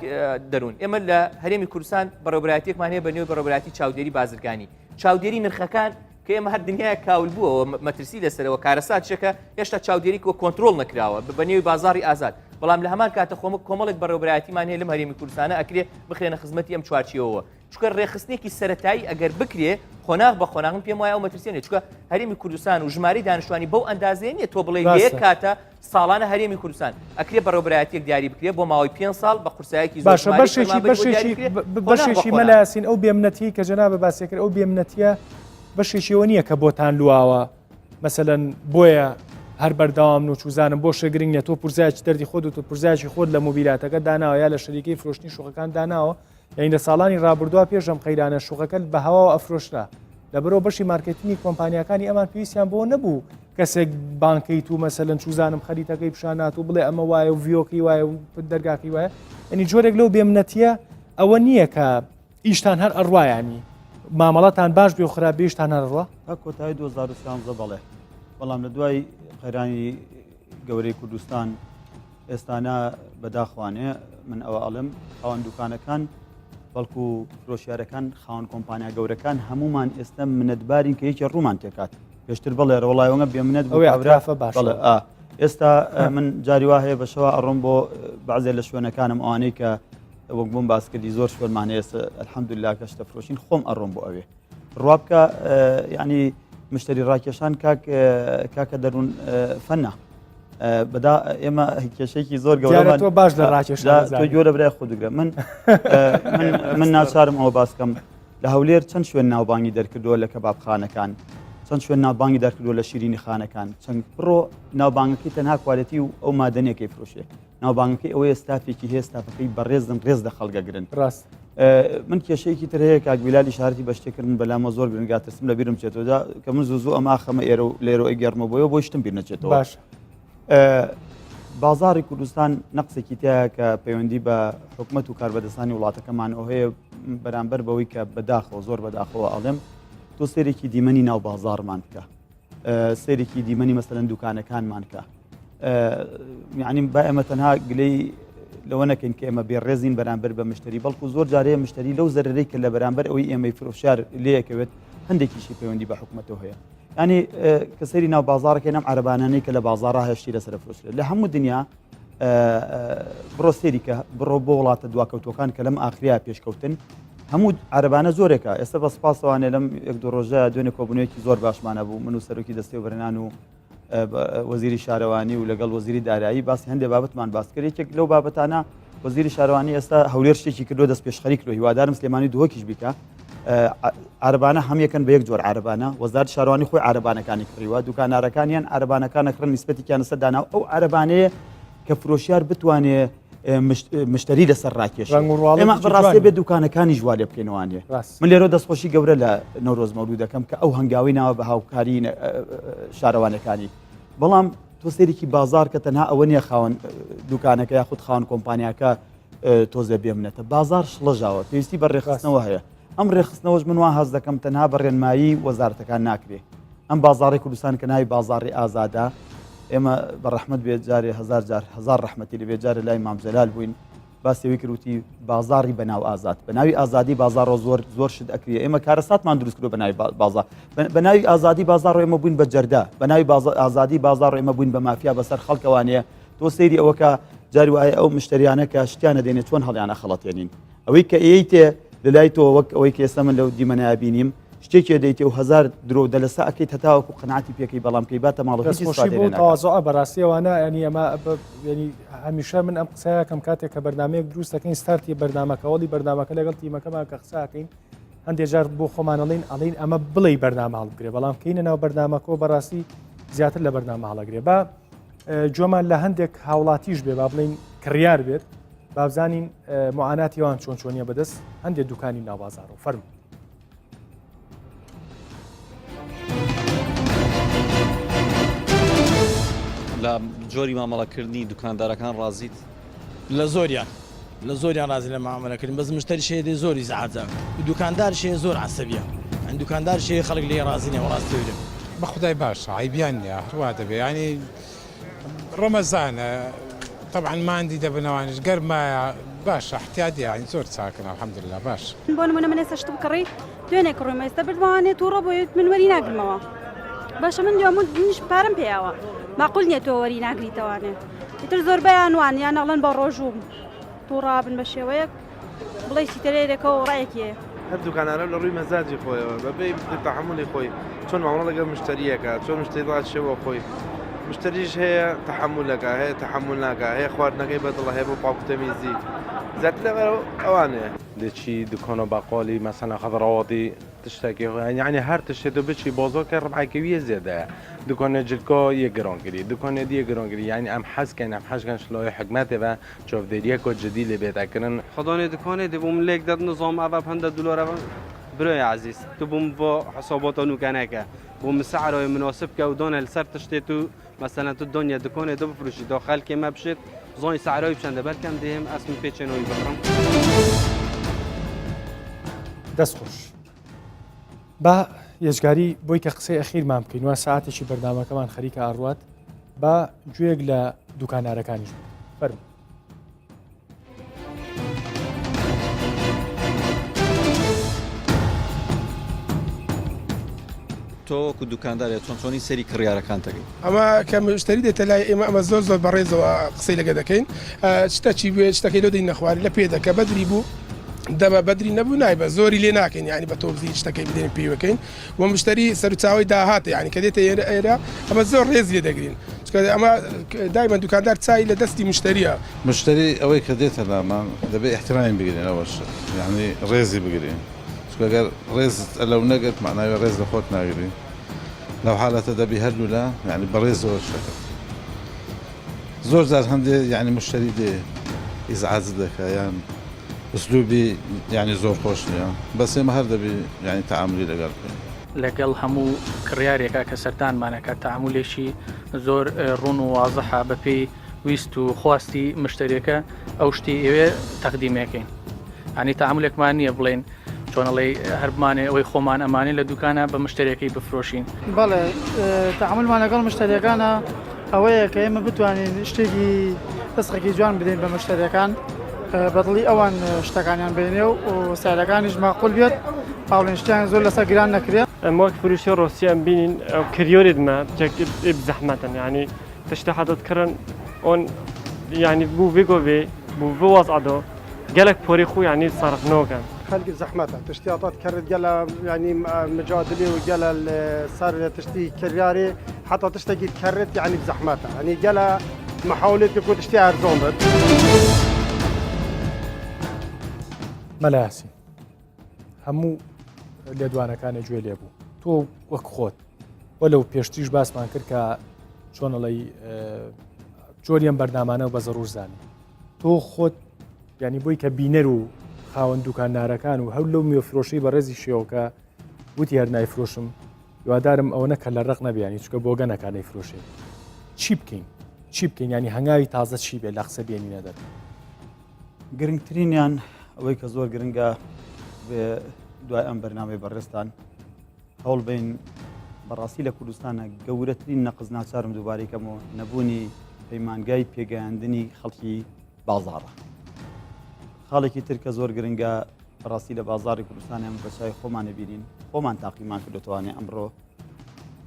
دەروون ئێمە لە هەرێمی کوردستان بەڕێوەبەرایەتیەکمان هەیە بە نێو بەڕێوەبەرایەتی چاودێری بازرگانی چاودێری نرخەکان کە ئێمە هەر دنیایەک کاول بووەوە مەترسی لەسەرەوە کارەسات شەکە هێشتا چاودێری کۆ کۆنترۆڵ نەکراوە بە نێوی بازاری ئازاد بەڵام لە هەمان کاتە خۆمە کۆمەڵێک بەڕێوبەرایەتیمان هەیە لەم هەرێمی کوردستانە ئەکرێ بخرێنە خزمەتی ئەم چوارچێوەوە چونکە ڕێکخستنێکی سەتایی ئەگەر بکرێ قۆناغ بە قۆناغ من پێم وایە ئەو مەترسیە نیە چونکە هەرێمی کوردستان و ژمارەی دانیشتوانی بەو ئەندازەیە نیە تۆ بڵێ لە یەک کاتە ساڵانە هەرێمی کوردستان ئەکرێ بەڕێوبەرایەتیەک دیاری بکرێ بۆ ماوەی پێ ساڵ بە قورسایەکی زۆر باشە ژمارەی بەشێکی فەرمانبەری بۆ دیاری بەشێکی بکرێ، ب- ب- قۆناغ بە بەشێکی قۆناغ. مەلا یاسین ئەو بێمنەتیەی کە جەنابە باسی کرد ئەو بێمنەتیە بەشێکیەوە نییە کە بۆتان لواوە مەسەلەن بۆیە هەر بەردەوامن و چوزانم بۆ شێ گرنگ نیە تۆ پرزایکی دەردی خۆت و تۆ پرزایکی خۆت لە مۆبیلاتەکە داناوە یا لە شەریکەی فرۆشتنی شوقەکان داناوە یانی لە ساڵانی ڕابردووە پێش ئەم قەیرانە شوقەکە بە هەواوە ئەفرۆشرا لەبەرەوە بەشی مارکێتینی کۆمپانیاکانی ئەمان پێویستیان بۆ نەبوو کەسێک بانکەیت و مەسەلەن چوزانم خەریتەکەی پیشانات و بڵێ ئەمە وایە و ڤیۆکەی وایە و دەرگاکەی وایە ئەنی جۆرێک لەو بێمنەتیە ئەوە نییە کە ئیشتان هەر ئەڕوایانی مامەڵەتان باش بێ و خراپ بێشتان هەر ئەڕوا تا کۆتایی 2013 بەڵێ بەڵام لە دوای قەیرانی گەورەی کوردستان ئێستانە بەداخوانێ من ئەوە ئەڵێم خاوەن دوکانەکان بەڵکو فرۆشیارەکان خاوەن کۆمپانیا گەورەکان هەمومان ئێستا منەتبارین کە یەکێ ڕوومان تێکات پێشتر بڵێ ڕۆڵایەوەە بێ منەت بوو ئەوە باش ئێستا من جاری وا هەیە بەشەوە ئەڕۆم بۆ بەعزێ لە شوێنەکانم ئەوانەی کە. وەک بۆم باس کردی زۆر شوێنمان هەیە الحمدلله کە شتە فرۆشین خۆم ئەڕۆم بۆ ئەوێ ڕوا بکە ینی مشتری ڕاکێشان کاک کاکە دەروون فەنە بەدا ئێمە کێشێکی زۆر گەورە تۆ باش لە ڕاکێش تۆ گوێ لە برای خۆ دەگرە من من ناچارم ئەوە باسکەم لە هەولێر چەند شوێن ناوبانگی دەرکردووە لە کەبابخانەکان چەند شوێن ناوبانگی دەرکردووە لە شیرینی خانەکان چەند بڕۆ ناوبانگەکەی تەنها quality و ئەو مادەنێکەی فرۆشێ ناوبانگەکەی ئەوەیە ستافێکی هەیە ستافەکەی بەڕێزن ڕێز لە خەڵگەگرن ڕاست من کێشەیەکی تر هەیە کاک بیلال ئیشارەتی بە شتێک کردن بەلامە زۆر گرنگا ترسم لە بیرم چێتەوە جا کە من زوو زوو ئەم ئاخەمە ئێرە و لێرە ئەگەڕمە بۆیە بۆی شتم بیر نەچێتەوە باش بازاری کوردستان نەقسێکی تایە کە پەیوەندی بە حکومت و کاربەدەستانی وڵاتەکەمانەوە هەیە بەرامبەر بەوەی کە بەداخەوە زۆر بەداخەوە ئەڵێم تۆ سێرێکی دیمەنی ناو بازارمان بکە سەیرێکی دیمەنی مەسەلەن دوکانەکانمان کە یعنی با ئێمە تەنها گلەی لەوە نەکەین کە ئێمە بێڕێزین بەرامبەر بە مشتری بەڵکو زۆر جارەیە مشتری لەو زەرەرەی کە لە بەرامبەر ئەوەی ئێمەی فرۆشیار لەکەوێت هەندێکیشی پەیوەندی بە حکوومەتەوە هەیە ینی کە سەری ناو بازارەکەی نەم عربانانەی کە لە بازارە هەشتی لەسەر فرۆشرێت لە هەموو دنیا بڕۆ سێری کە بڕۆ بۆ وڵاتە دواکەوتوەکان کە لەم ئاخریا پێشکەوتن هەموو عربانە زۆرێکە ئێستا بە سپاسەوانێ لەم یەک دوو ڕۆژە دوێنێ کۆبوونەوەیەکی زۆر باشمانە بوو من و سەرۆکی دەستەی وەبەرهێنان و وەزیری شارەوانی و لەگەڵ وەزیری دارایی باسی هەندێک بابەتمان باس کرد یەکێک لەو بابەتانە وەزیری شارەوانی ئێستا هەولێر شتێکی کردو دەست پێشخەری کردو هیوادارم سلێمانی دهۆکیش بیکە عربانە هەمیەکەن بە یەک جۆر عربانە وەزارت شارەوانی خۆی عربانەکانی کڕیوە دوکانارەکانیان عربانەکان نەکڕن نیسبەتێکیان لەسەر دانا ئەو عربانەیە کە فرۆشیار بتوانێ مشتری لەسەر ڕاکێش ئێمە بەڕاستی بێ دوکانەکانی ژوا لێ بکەینەوانێ من لێرە دەستخۆشی گەورە لە نەورۆز مەولود دەکەم کە ئەو هەنگاوی ناوە بە هاوکاری شارەوانەکانی بەڵام تۆ سێرێکی بازار کە تەنها ئەوە نییە خاوەن دوکانەکە یاخود خاوەن کۆمپانیاکە تۆزێ بێمنەتە بازار شڵەژاوە پێویستی بە ڕێخستنەوە هەیە ئەم ڕێخستنەوەش من وا هەست دەکەم تەنها بە ڕێنمایی وەزارەتەکان ناکرێ ئەم بازاڕی کوردستان کە ناوی بازاڕی ئازادە ئێمە بە ڕەحمەت بێت جارێ هزار جار هزار ڕەحمەتی لەبێ جارێ لای مام جەلال بووین باسی ئەوەی کرد وتی بازاڕی بە ناو ئازاد بە ناوی ئازادی بازاڕۆ زۆر زۆر شت ئەکرێ ئێمە کارەساتمان دروست کردو بە ناوی بازاڕ بە ناوی ئازادی بازاڕ ئێمە بووین بە جەردە بە ناوی ئازادی بازاڕ ئێمە بووین بە مافیا بەسەر خەڵکەوانەیە تۆ سەیری ئەوەکە جاری وایە ئەو مشتریانە کە شتیانە دێنێ چۆن هەڵیانە خەڵەتێنین ئەوەی کە ئێیتێ لە لای تۆ وەک ئەوەی کە ئێستا من لەو دیمەنەیا بینیم شتێکی دەیتێ و هەزار درۆ و دەلەسە ئەکەیت هەتاوەکو قەناعەتی پێکەی بەڵام کەی باتە ماڵەوە هیچ دەستخۆشی ئیسفادەی بۆ لێ ناکات. تەوازوعە بەڕاستی ئەوانە ینی ئەمە ینی هەمیشە من ئەم قسەیەکەم کاتێک کە بەرنمەیەک دروست دەکەین ستارتی بەرنامەکە وەڵی بەرنامەکە لەگەڵ تیمەکەمان کە قساکەین هەندێک جار بۆ خۆمان ئەڵین ئەڵین ئەمە بڵێ بەرنامە هەڵبگرێ بەڵام کەینە ناو بەرنامەکەەوە بەڕاستی زیاتر لە بەرنامە هەڵەگرێ با جۆمان لە هەندێک هاوڵاتیش بێ با بڵین کڕیار بێت بابزانین معاناتی وان چۆن چۆنیە بەدەست هەندێک دوکانی ناوبازار و فەرمو. لە جۆری مامەڵەکردنی دوکاندارەکان ڕازیت؟ لە زۆریان لە زۆریان ڕازی لە مامەلەکردن بەس مشتەری شەیە دێ زۆری زعاجە و دوکاندار شەیە زۆر عەسەبیە یانی دوکاندار شەیە خەڵک لێی ڕازی نیە وەڕاستی ورم. بەخودای باشە عەیبیان نیە هەروا دەبێ یانی ڕەمەزانە تەبعەن ماندی دەبن ئەوانیش گەرمایە باشە احتیادیە یانی زۆر چاکن الحمدللە باش. بۆ نمونە من ئێستا شتم کڕی دوێنێ کڕیمە ئێستا بردمەوانێ تووڕە بۆ من وەری ناگرمەوە باشە من دوام منیش پارەم پێیاوە ماقول نییە تۆ وەری ناگریتەوانێ ئیتر زۆربەیان وان یان ئەڵێن بە ڕۆژووم تووڕابن بە شێوەیەک بڵێ چیتە لێرەکەەوە ڕایەکی هەیە. هەر دوکاندارە لە ڕووی مەزاجی خۆیەوە بەپێی تەحەمولی خۆی چۆن مامەڵە لەگەڵ مشتەریەکە چۆن مشتەری ڕاکشێ بۆ خۆی مشتەریش هەیە تەحەمولەکە هەیە تەحەمول ناکە هەیە خواردنەکەی بەدڵە هەیە بۆ پاک و تەمیزی زیاتر لەبەر ئەوانەیە. دەچی دوکانە بەقالی مەسەلەن خضرواتي تشتێکی یعنی هەر تشتێ تو بچی بازار کە ڕبعێکی ویە زێدەیە دوکانە جلکا یە گران کری دوکانە دیە گران کری یعنی ئەم حەز کەین ئەم حەز کەن شلای حکومەتێ ڤە چاودێریەکا جدی لێ بێتە کرن. خدانێ دکانێ دێ بۆم لێک دەد نزام ئەڤ هەندە دولار ئەڤ برای عەزیز تو بۆم ڤا حساباتا نوکە نەکە بۆم سعرای مناسب کە و دانە لسەر تشتێ تو مەسەلەن تو دانیە دکانێ دە بفروشی دا خەلکێ مە بشێت زانی سعرای بچەندە بەلکەم دێهم ئەسم پێ چێنەوەی بکڕم. دەست خۆش با یەجگاری بۆی کە قسەی ئەخیرمان بکەین وا ساعتێکی بەرنامەکەمان خەریکە ئاڕوات با گوێیەک لە دوکاندارەکانیش بگرین فەرموو. تۆ وەکو دوکاندارێ چۆن چۆنی سەیری کڕیارەکان دەکەی؟ ئەمە کە مشتەری دێتە لای ئێمە ئەمە زۆر زۆر بەڕێزەوە قسەی لەگە دەکەین شتە چی بوێ شتەکەی لۆ دەینە خواری لە پێ دەکە بەدری بوو دەبە بەدری نەبوو نایبە زۆری لێ ناکەین یعنی بە تۆبزی شتەکەی بدەین پێیوەکەین و مشتری سەرچاوی داهاتە یعنی کە دێتە ئێرە ئێرە ئەمە زۆر ڕێز لێ دەگرین چونکە ئەمە دایمە دوکاندار چای لە دەستی مشتریە. مشتری ئەوەی کە دێتە لامان دەبێ ئیحترامی بگرین ئەوەش یعنی ڕێزی بگرین چونکە گەر ڕێزت لەو نەگرت مەعناوی ڕێز لە خۆت ناگری لەو حالەتە دەبی هەردوولا یعنی بەڕێزەوە شتەکە زۆر جار هەندێ یعنی مشتری دێ ئیزعاجت دەکا یان ئسلوبی یعنی زۆر خۆش نییە بەس ئێمە هەر دەبی یعنی تەعاملی لەگەڵ بکەین. لەگەڵ هەموو کڕیارێکا کە سەردانمان ئەکات تەعامولێکی زۆر ڕوون و وازحە بەپێی ویست و خواستی مشتەریەکە ئەو شتی ئەوێ تەقدیمەکەین ینی تەعامولێکمان نییە بڵێن چۆن ئەڵێی هەر بمانێ ئەوەی خۆمان ئەمانێ لە دوکانە بە مشتەریەکەی بفرۆشین. بەڵێ تەعامولمان لەگەڵ مشتەریەکانە ئەوەیە کە ئێمە بتوانین شتێکی رزقێکی جوان بدەین بە مشتەریەکان بەدڵی ئەوان شتەکانیان بێنێ و سعرەکانیش ماقول بێت پاڵێن شتیان زۆر لەسەر گران نەکرێ. ئەم وەک فروشی ڕۆسی ئەم بینین ئەو کریۆرێت مە بزەحمەتن یعنی تشتە حەدەت کڕن ئۆن یعنی بوو ڤێگۆ ڤێ بوو ڤ وەزع دۆ گەلەک پۆری خو یعنی سەرف نۆکەن. خەلک زەحمەتە تشتیاتات کەرت گەلە یعنی مجادلێ و گەلە سەر تشتی کریارێ حتا تشتێکی کەرت یعنی زەحمەتە یعنی گەلە محاولێت کە تشتی ئەرزان بێت. مەلا یاسین هەموو لێدوانەکانە گوێ لێ بوو تۆ وەک خۆت وەلو پێشتریش باسمان کرد کە چۆن ئەڵێی جۆری ئەم بەرنامانە و بە زەڕور زانی تۆ خۆت ینی بۆی کە بینەر و خاوەن دوکاندارەکان و هەر لەو میوەفرۆشەی بەڕێزی شێوەکە وتی هەر نایفرۆشم هیوادارم ئەوە نەکە لە ڕق نەبیانی چکە بۆگەنەکە نەیفرۆشێ چی بکەین چی بکەین ینی هەنگاوی تازە چی بێ لە قسە بێنینە دەر گرنگترینیان ئەوەی کە زۆر گرنگە دوای ئەم بەرنامەی بەڕێزتان هەوڵ بین بەڕاستی لە کوردستانە گەورەترین نەقز ناچارم دووبارەی کەمەوە نەبوونی پەیمانگای پێگەیاندنی خەڵکی بازاڕە خاڵێکی تر کە زۆر گرنگە بەڕاستی لە بازاری کوردستان ئەم بە چای خۆمانە بینین خۆمان تاقیمان کردوتوانێ ئەمڕۆ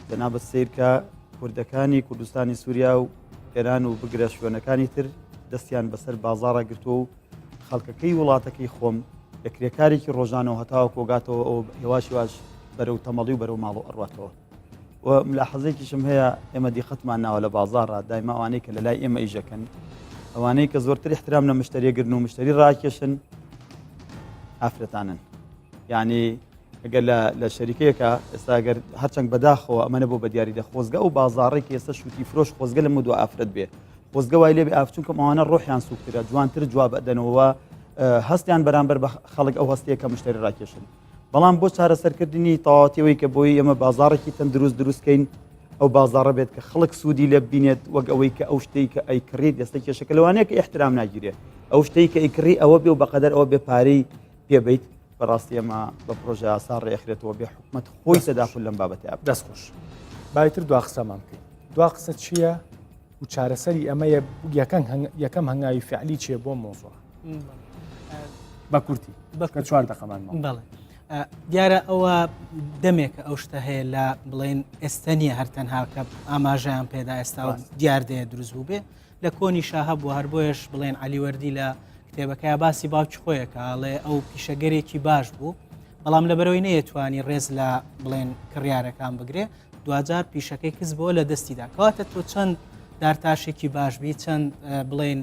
جەنابەت سیرکە کوردەکانی کوردستانی سووریا و ئێران و بگرە شوێنەکانی تر دەستیان بەسەر بازاڕە گرتووە و خەڵکەکەی وڵاتەکەی خۆم لە کرێکارێکی ڕۆژانەوە هەتاوە کۆگاتەوە ئەو هێواش واش بەرەو تەمەڵی و بەرەو ماڵ و ئەڕاتەوە و ملاحەزێکیشم هەیە ئێمە دیقەتمان ناوە لە بازاڕە دایما ئەوانەی کە لە لای ئێمە ئیشەکەن ئەوانەی کە زۆرتر احترام لە مشتریەگرن و مشتری ڕاکێشن ئافرەتانن یعنی ئەگەر لە لە شەریکەیەکە ئێستا گەر هەرچەند بەداخەوە ئەمە نەبوو بە دیاری دە خۆزگە ئەو بازاڕێک ئێستا شوتی فرۆش خۆزگە لەمە دو ئافرەت بێ خۆزگە وای لێبێ ئاف چونکە ئەوانە ڕۆحیان سوکترە جوانتر جواب ئەدەنەوە هەستیان بەرامبەر بە خەڵک ئەو هەستەیە کە مشتری ڕاکێشن بەڵام بۆ چارەسەرکردنی تەواوەتیەوەی کە بۆی ئێمە بازاڕێکی تەندروست دروستکەین ئەو بازاڕە بێت کە خەڵک سوودی لێ ببینێت وەک ئەوەی کە ئەو شتەی کە ئەیکڕیت ئێستا کێشەکە لەوانەیە کە احترام ناگیرێت ئەو شتەی کە ئەیکڕی ئەوە بێ و بەقەدەر ئەوە بێ پارەی پێبیت بەڕاستی ئەمە بە پرۆژە یاسا ڕێخرێتەوە بێ حکومت خۆی تەداخل لەم بابەتە دەست خۆش بایتر دوا قسەمان بکەین دوا قسە چییە و چارەسەری ئەمە یەکەم هەنگاوی فعلی چیە بۆ مۆزوع بە کورتی بە چوار دەقەمان بەڵێ دیارە ئەوە دەمێکە ئەو شتە هەیە لە بڵێن ئێستا نییە هەر تەنها کە ئاماژەیان پێدا ئێستا و دیاردەیە دروست بوو بێ لە کۆنی شاهە بوو هەر بۆیەش بڵێن علیوەردی لە کتێبەکەی باسی باوکی خۆیەکە ئەڵێ ئەو پیشەگەرێکی باش بوو بەڵام لەبەرەوەی نەیەتوانی ڕێز لە بڵێن کڕیارەکان بگرێ دواجار پیشەکەی کز بۆ لە دەستیدا کەواتە تۆ چەند دارتاشێکی باش بی چەند بڵێن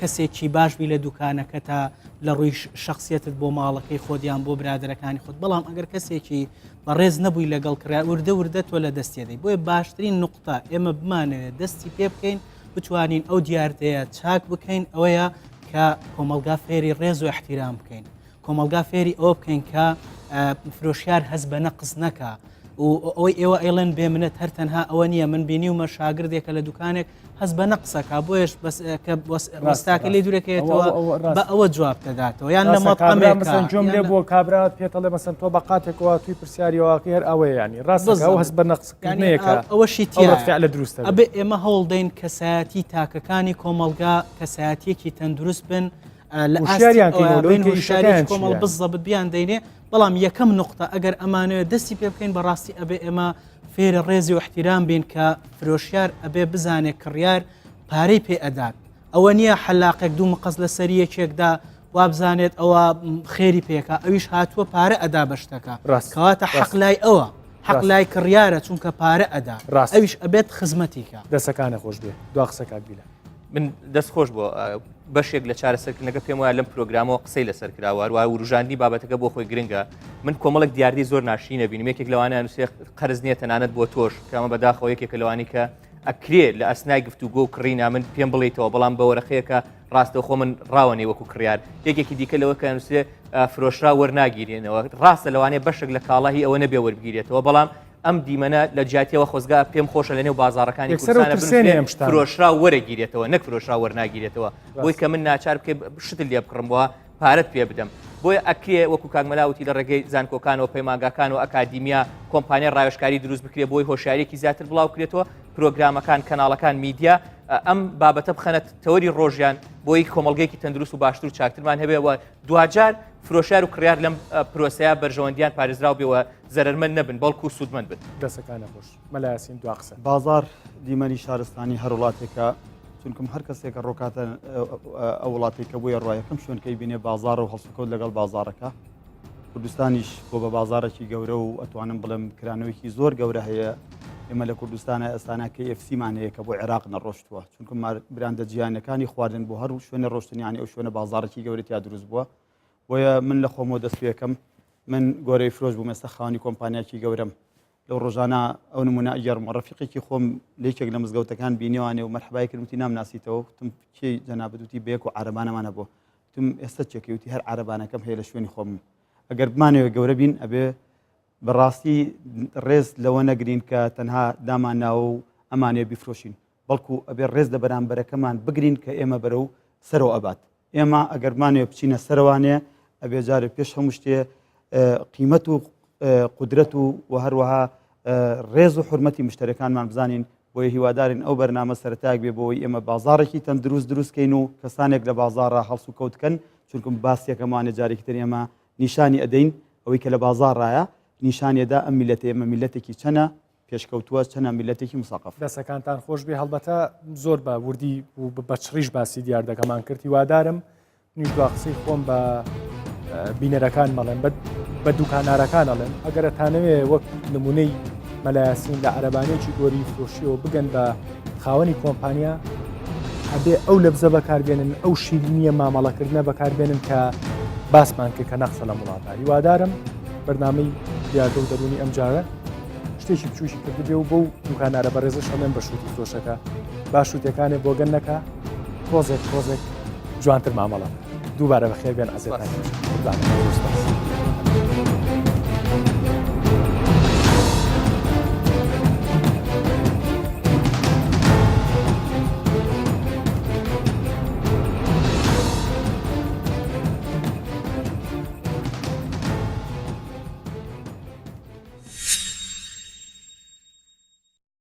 کەسێکی باش بی لە دوکانەکە تا لە ڕووی شخصیتت بۆ ماڵەکەی خۆدیان بۆ برادەرەکانی خۆت بەڵام ئەگەر کەسێکی بەڕێز نەبووی لەگەڵ کڕیار وردە وردە تۆ لە دەستێدەی بۆیە باشترین نقطە ئێمە بمانەوێت دەستی پێ بکەین بتوانین ئەو دیاردەیە چاک بکەین ئەوەیە کە کۆمەلگا فێری ڕێز و احتیرام بکەین کۆمەڵگا فێری ئەوە بکەین کە فرۆشیار هەست بە نەقس نەکا و ئەوەی ئێوە ئەیڵێن بێ منەت هەر تەنها ئەوە نییە من بینیومە شاگردێکە لە دوکانێک هەست بە نەقسەکە بۆیش بەس کە وەستاکە لێ دوورەکەیەتەوە بە ئەوە جواب دەداتەوە یان لە مەطعەمێک مەسەن جۆم لێ بووە کابرا پێتەڵێ مەسەن تۆ بە قاتێکەوە توی پرسیاریەوەکەی هەر ئەوەیە ینی ڕاستەکە ئەو هەست بە نەقسکردنەیەکە ئەوەشی تیا فعلە دروستە ئەبێ ئێمە هەوڵ دەین کەسایەتی تاکەکانی کۆمەڵگا کەسایەتیەکی تەندروست بن. لە هۆشیاریان کەینەوە لەوەی کە هۆشیاریان ئیشەکەیان کۆمەڵ چییە. بزەبت بیان دەینێ بەڵام یەکەم نقطە ئەگەر ئەمانەوێت دەستی پێ بکەین بەڕاستی ئەبێ ئێمە فێرە ڕێزی و احتیرام بین کە فرۆشیار ئەبێ بزانێ کڕیار پارەی پێ ئەدات ئەوە نییە حەلاقێک دوو مقەس لە سەری یەکێکدا وابزانێت ئەوە خێری پێکا ئەویش هاتووە پارە ئەدا بە شتەکە ڕاست کەواتە حەق لای ئەوە حەق لای کڕیارە چونکە پارە ئەدا ڕاست ئەویش ئەبێت خزمەتی کە. دەسەکانە خۆش بێ دوا قسە کاک بیلال. من دەست خۆش بۆ بەشێک لە چارەسەرکردنەکە پێم وایە لەم پرۆگرامەوە قسەی لەسەر کراوە هەروە وروژاندنی بابەتەکە بۆ خۆی گرنگە من کۆمەڵێک دیاردەی زۆر ناشرین نەبینم یەکێک لەوانە نووسێ قەرز نییە تەنانەت بۆ تۆش کەمە بەداخەوە یەکێکە لەوانی کە ئەکرێ لە ئەسنای گفتوگۆ و کڕینا من پێم بڵیتەوە بەڵام بە وەرەقەیەکە ڕاستەوخۆ من ڕاوەنێ وەکو کڕیار یەکێکی دیکە لەوە کە نووسێ فرۆشرا وەرناگیرێنەوە ڕاستە لەوانەیە بەشێک لە کاڵا هی ئەوە نەبێ وەربگیرێتەوە بەڵام ئەم دیمەنە لە جیاتیەوە خۆزگا پێم خۆشە لە نێو بازاڕەکانی یەکسەر و کوردستانە ترسێنێ بنووسرێ ئەم شتانە. فرۆشرا وەرەگیرێتەوە نەک فرۆشرا وەرناگیرێتەوە بۆی کە من ناچار بکەی شتت لێ بکڕم وە پارەت پێ بدەم بۆیە ئەکرێ وەکو کاک مەلا وتی لە ڕێگەی زانکۆکانەوە پەیمانگاکان و ئەکادیمیا کۆمپانیای ڕاوێژکاری دروست بکرێ بۆی هۆشیاریەکی زیاتر بڵاو کرێتەوە پرۆگرامەکان کەناڵەکان میدیا ئەم بابەتە بخەنە تەوەری ڕۆژیان بۆی کۆمەڵگەیەکی تەندروست و باشتر و چاکترمان هەبێ و دواجار فرۆشیار و کڕیار لەم پرۆسەیە بەرژەوەندیان پارێزراو بێ و زەرەرمەند نەبن بەڵکو سوودمەند بن. دەسەکانە خۆش مەلا یاسین دوا قسە. بازاڕ دیمەنی شارستانی هەر وڵاتێکە چونکم هەر کەسێکە ڕۆکاتە ئەو وڵاتێک کە بۆیە ڕوا یەکەم شوێنکەی بینێ بازاڕ و هەڵسوکەوت لەگەڵ بازاڕەکە کوردستانیش بۆ بە بازاڕێکی گەورە و ئەتوانم بڵێم کرانەوەیکی زۆر گەورە هەیە ئێمە لە کوردستانە ئێستانە KFC مان هەیە کە بۆ عێراق نەڕۆشتووە چونکە براندە جیهانەکانی خواردن بۆ هەر شوێنە ڕۆشتنیانی ئەو شوێنە بازاڕێکی گەورە تیا دروست بووە بۆیە من لە خۆمەوە دەست پێکەم من گۆرەی فرۆش بووم ئێستا خاوەنی کۆمپانیاکی گەورەم لەو ڕۆژانە ئەو نمونە ئەگەڕمەوە ڕەفیقێکی خۆم لە یەکێک لە مزگەوتەکان بینیوانێ و مەرحەبای کردم وتی نامناسیتەوە وتم کێی جەنابت وتی بەیەک و عەرەبانەمان هەبوو وتم ئێستا چێکی وتی هەر عەرەبانەکەم هەیە لە شوێنی خۆم ئەگەر بمانەوێ گەورە بین ئەبێ بەڕاستی ڕێز لەوە نەگرین کە تەنها دامان ناوە و ئەمانێ بیفرۆشین بەڵکو ئەبێ ڕێز لە بەرامبەرەکەمان بگرین کە ئێمە بەرەو سەرەوە ئەبات ئێمە ئەگەر بمانەوێ بچینە سەرەوانێ ئەبێ جارێ پێش هەموو شتێ قیمەت و قودرەت و و هەروەها ڕێز و حرمەتی مشتەرەکانمان بزانین بۆیە هیوادارین ئەو بەرنامە سەرەتایەک بێ بۆی ئێمە بازاڕێکی تەندروست دروست کەین و کەسانێک لە بازاڕە هەڵس و کەوت کەن چونکم باسیەکەمانێ جارێکی تر ئێمە نیشانی ئەدەین ئەوەی کە لە بازاڕایە نیشانیەدا ئەم میلەتە ئێمە میلەتێکی چەنە پێشکەوتووە چەنە میلەتێکی مسەقەف. دەسەکانتان خۆش بێ هەڵبەتە زۆر بە وردی و بە چڕیش باسی دیاردەکەمان کرد هیوادارم منیش دوا قسەی خۆم بە بینەرەکان مەڵێن بە دوکانارەکان ئەڵێن ئەگەرە تانەوێ وەک نمونەی مەلایاسین لە عەرەبانێکی گۆری فرۆشیەوە بگەن بە خاوەنی کۆمپانیا ئەبێ ئەو لەبزە بەکاربێنن ئەو شیرینیە مامەڵەکردنە بەکاربێنن کە باسمان کرد کە نەقسە لە وڵاتە هیوادارم بەرنامەی دیاردە و دەرونی ئەم جارە شتێکی بچووکی کردبێ و بەو دوکانارە بەڕێزش هەڵێن بە شووتی فرۆشەکە با شووتەکانێ بۆگەن نەکا تۆزێک تۆزێک جوانتر مامەڵە دووبارە بەخێر بێن عەزێتان قوربان. سپاس.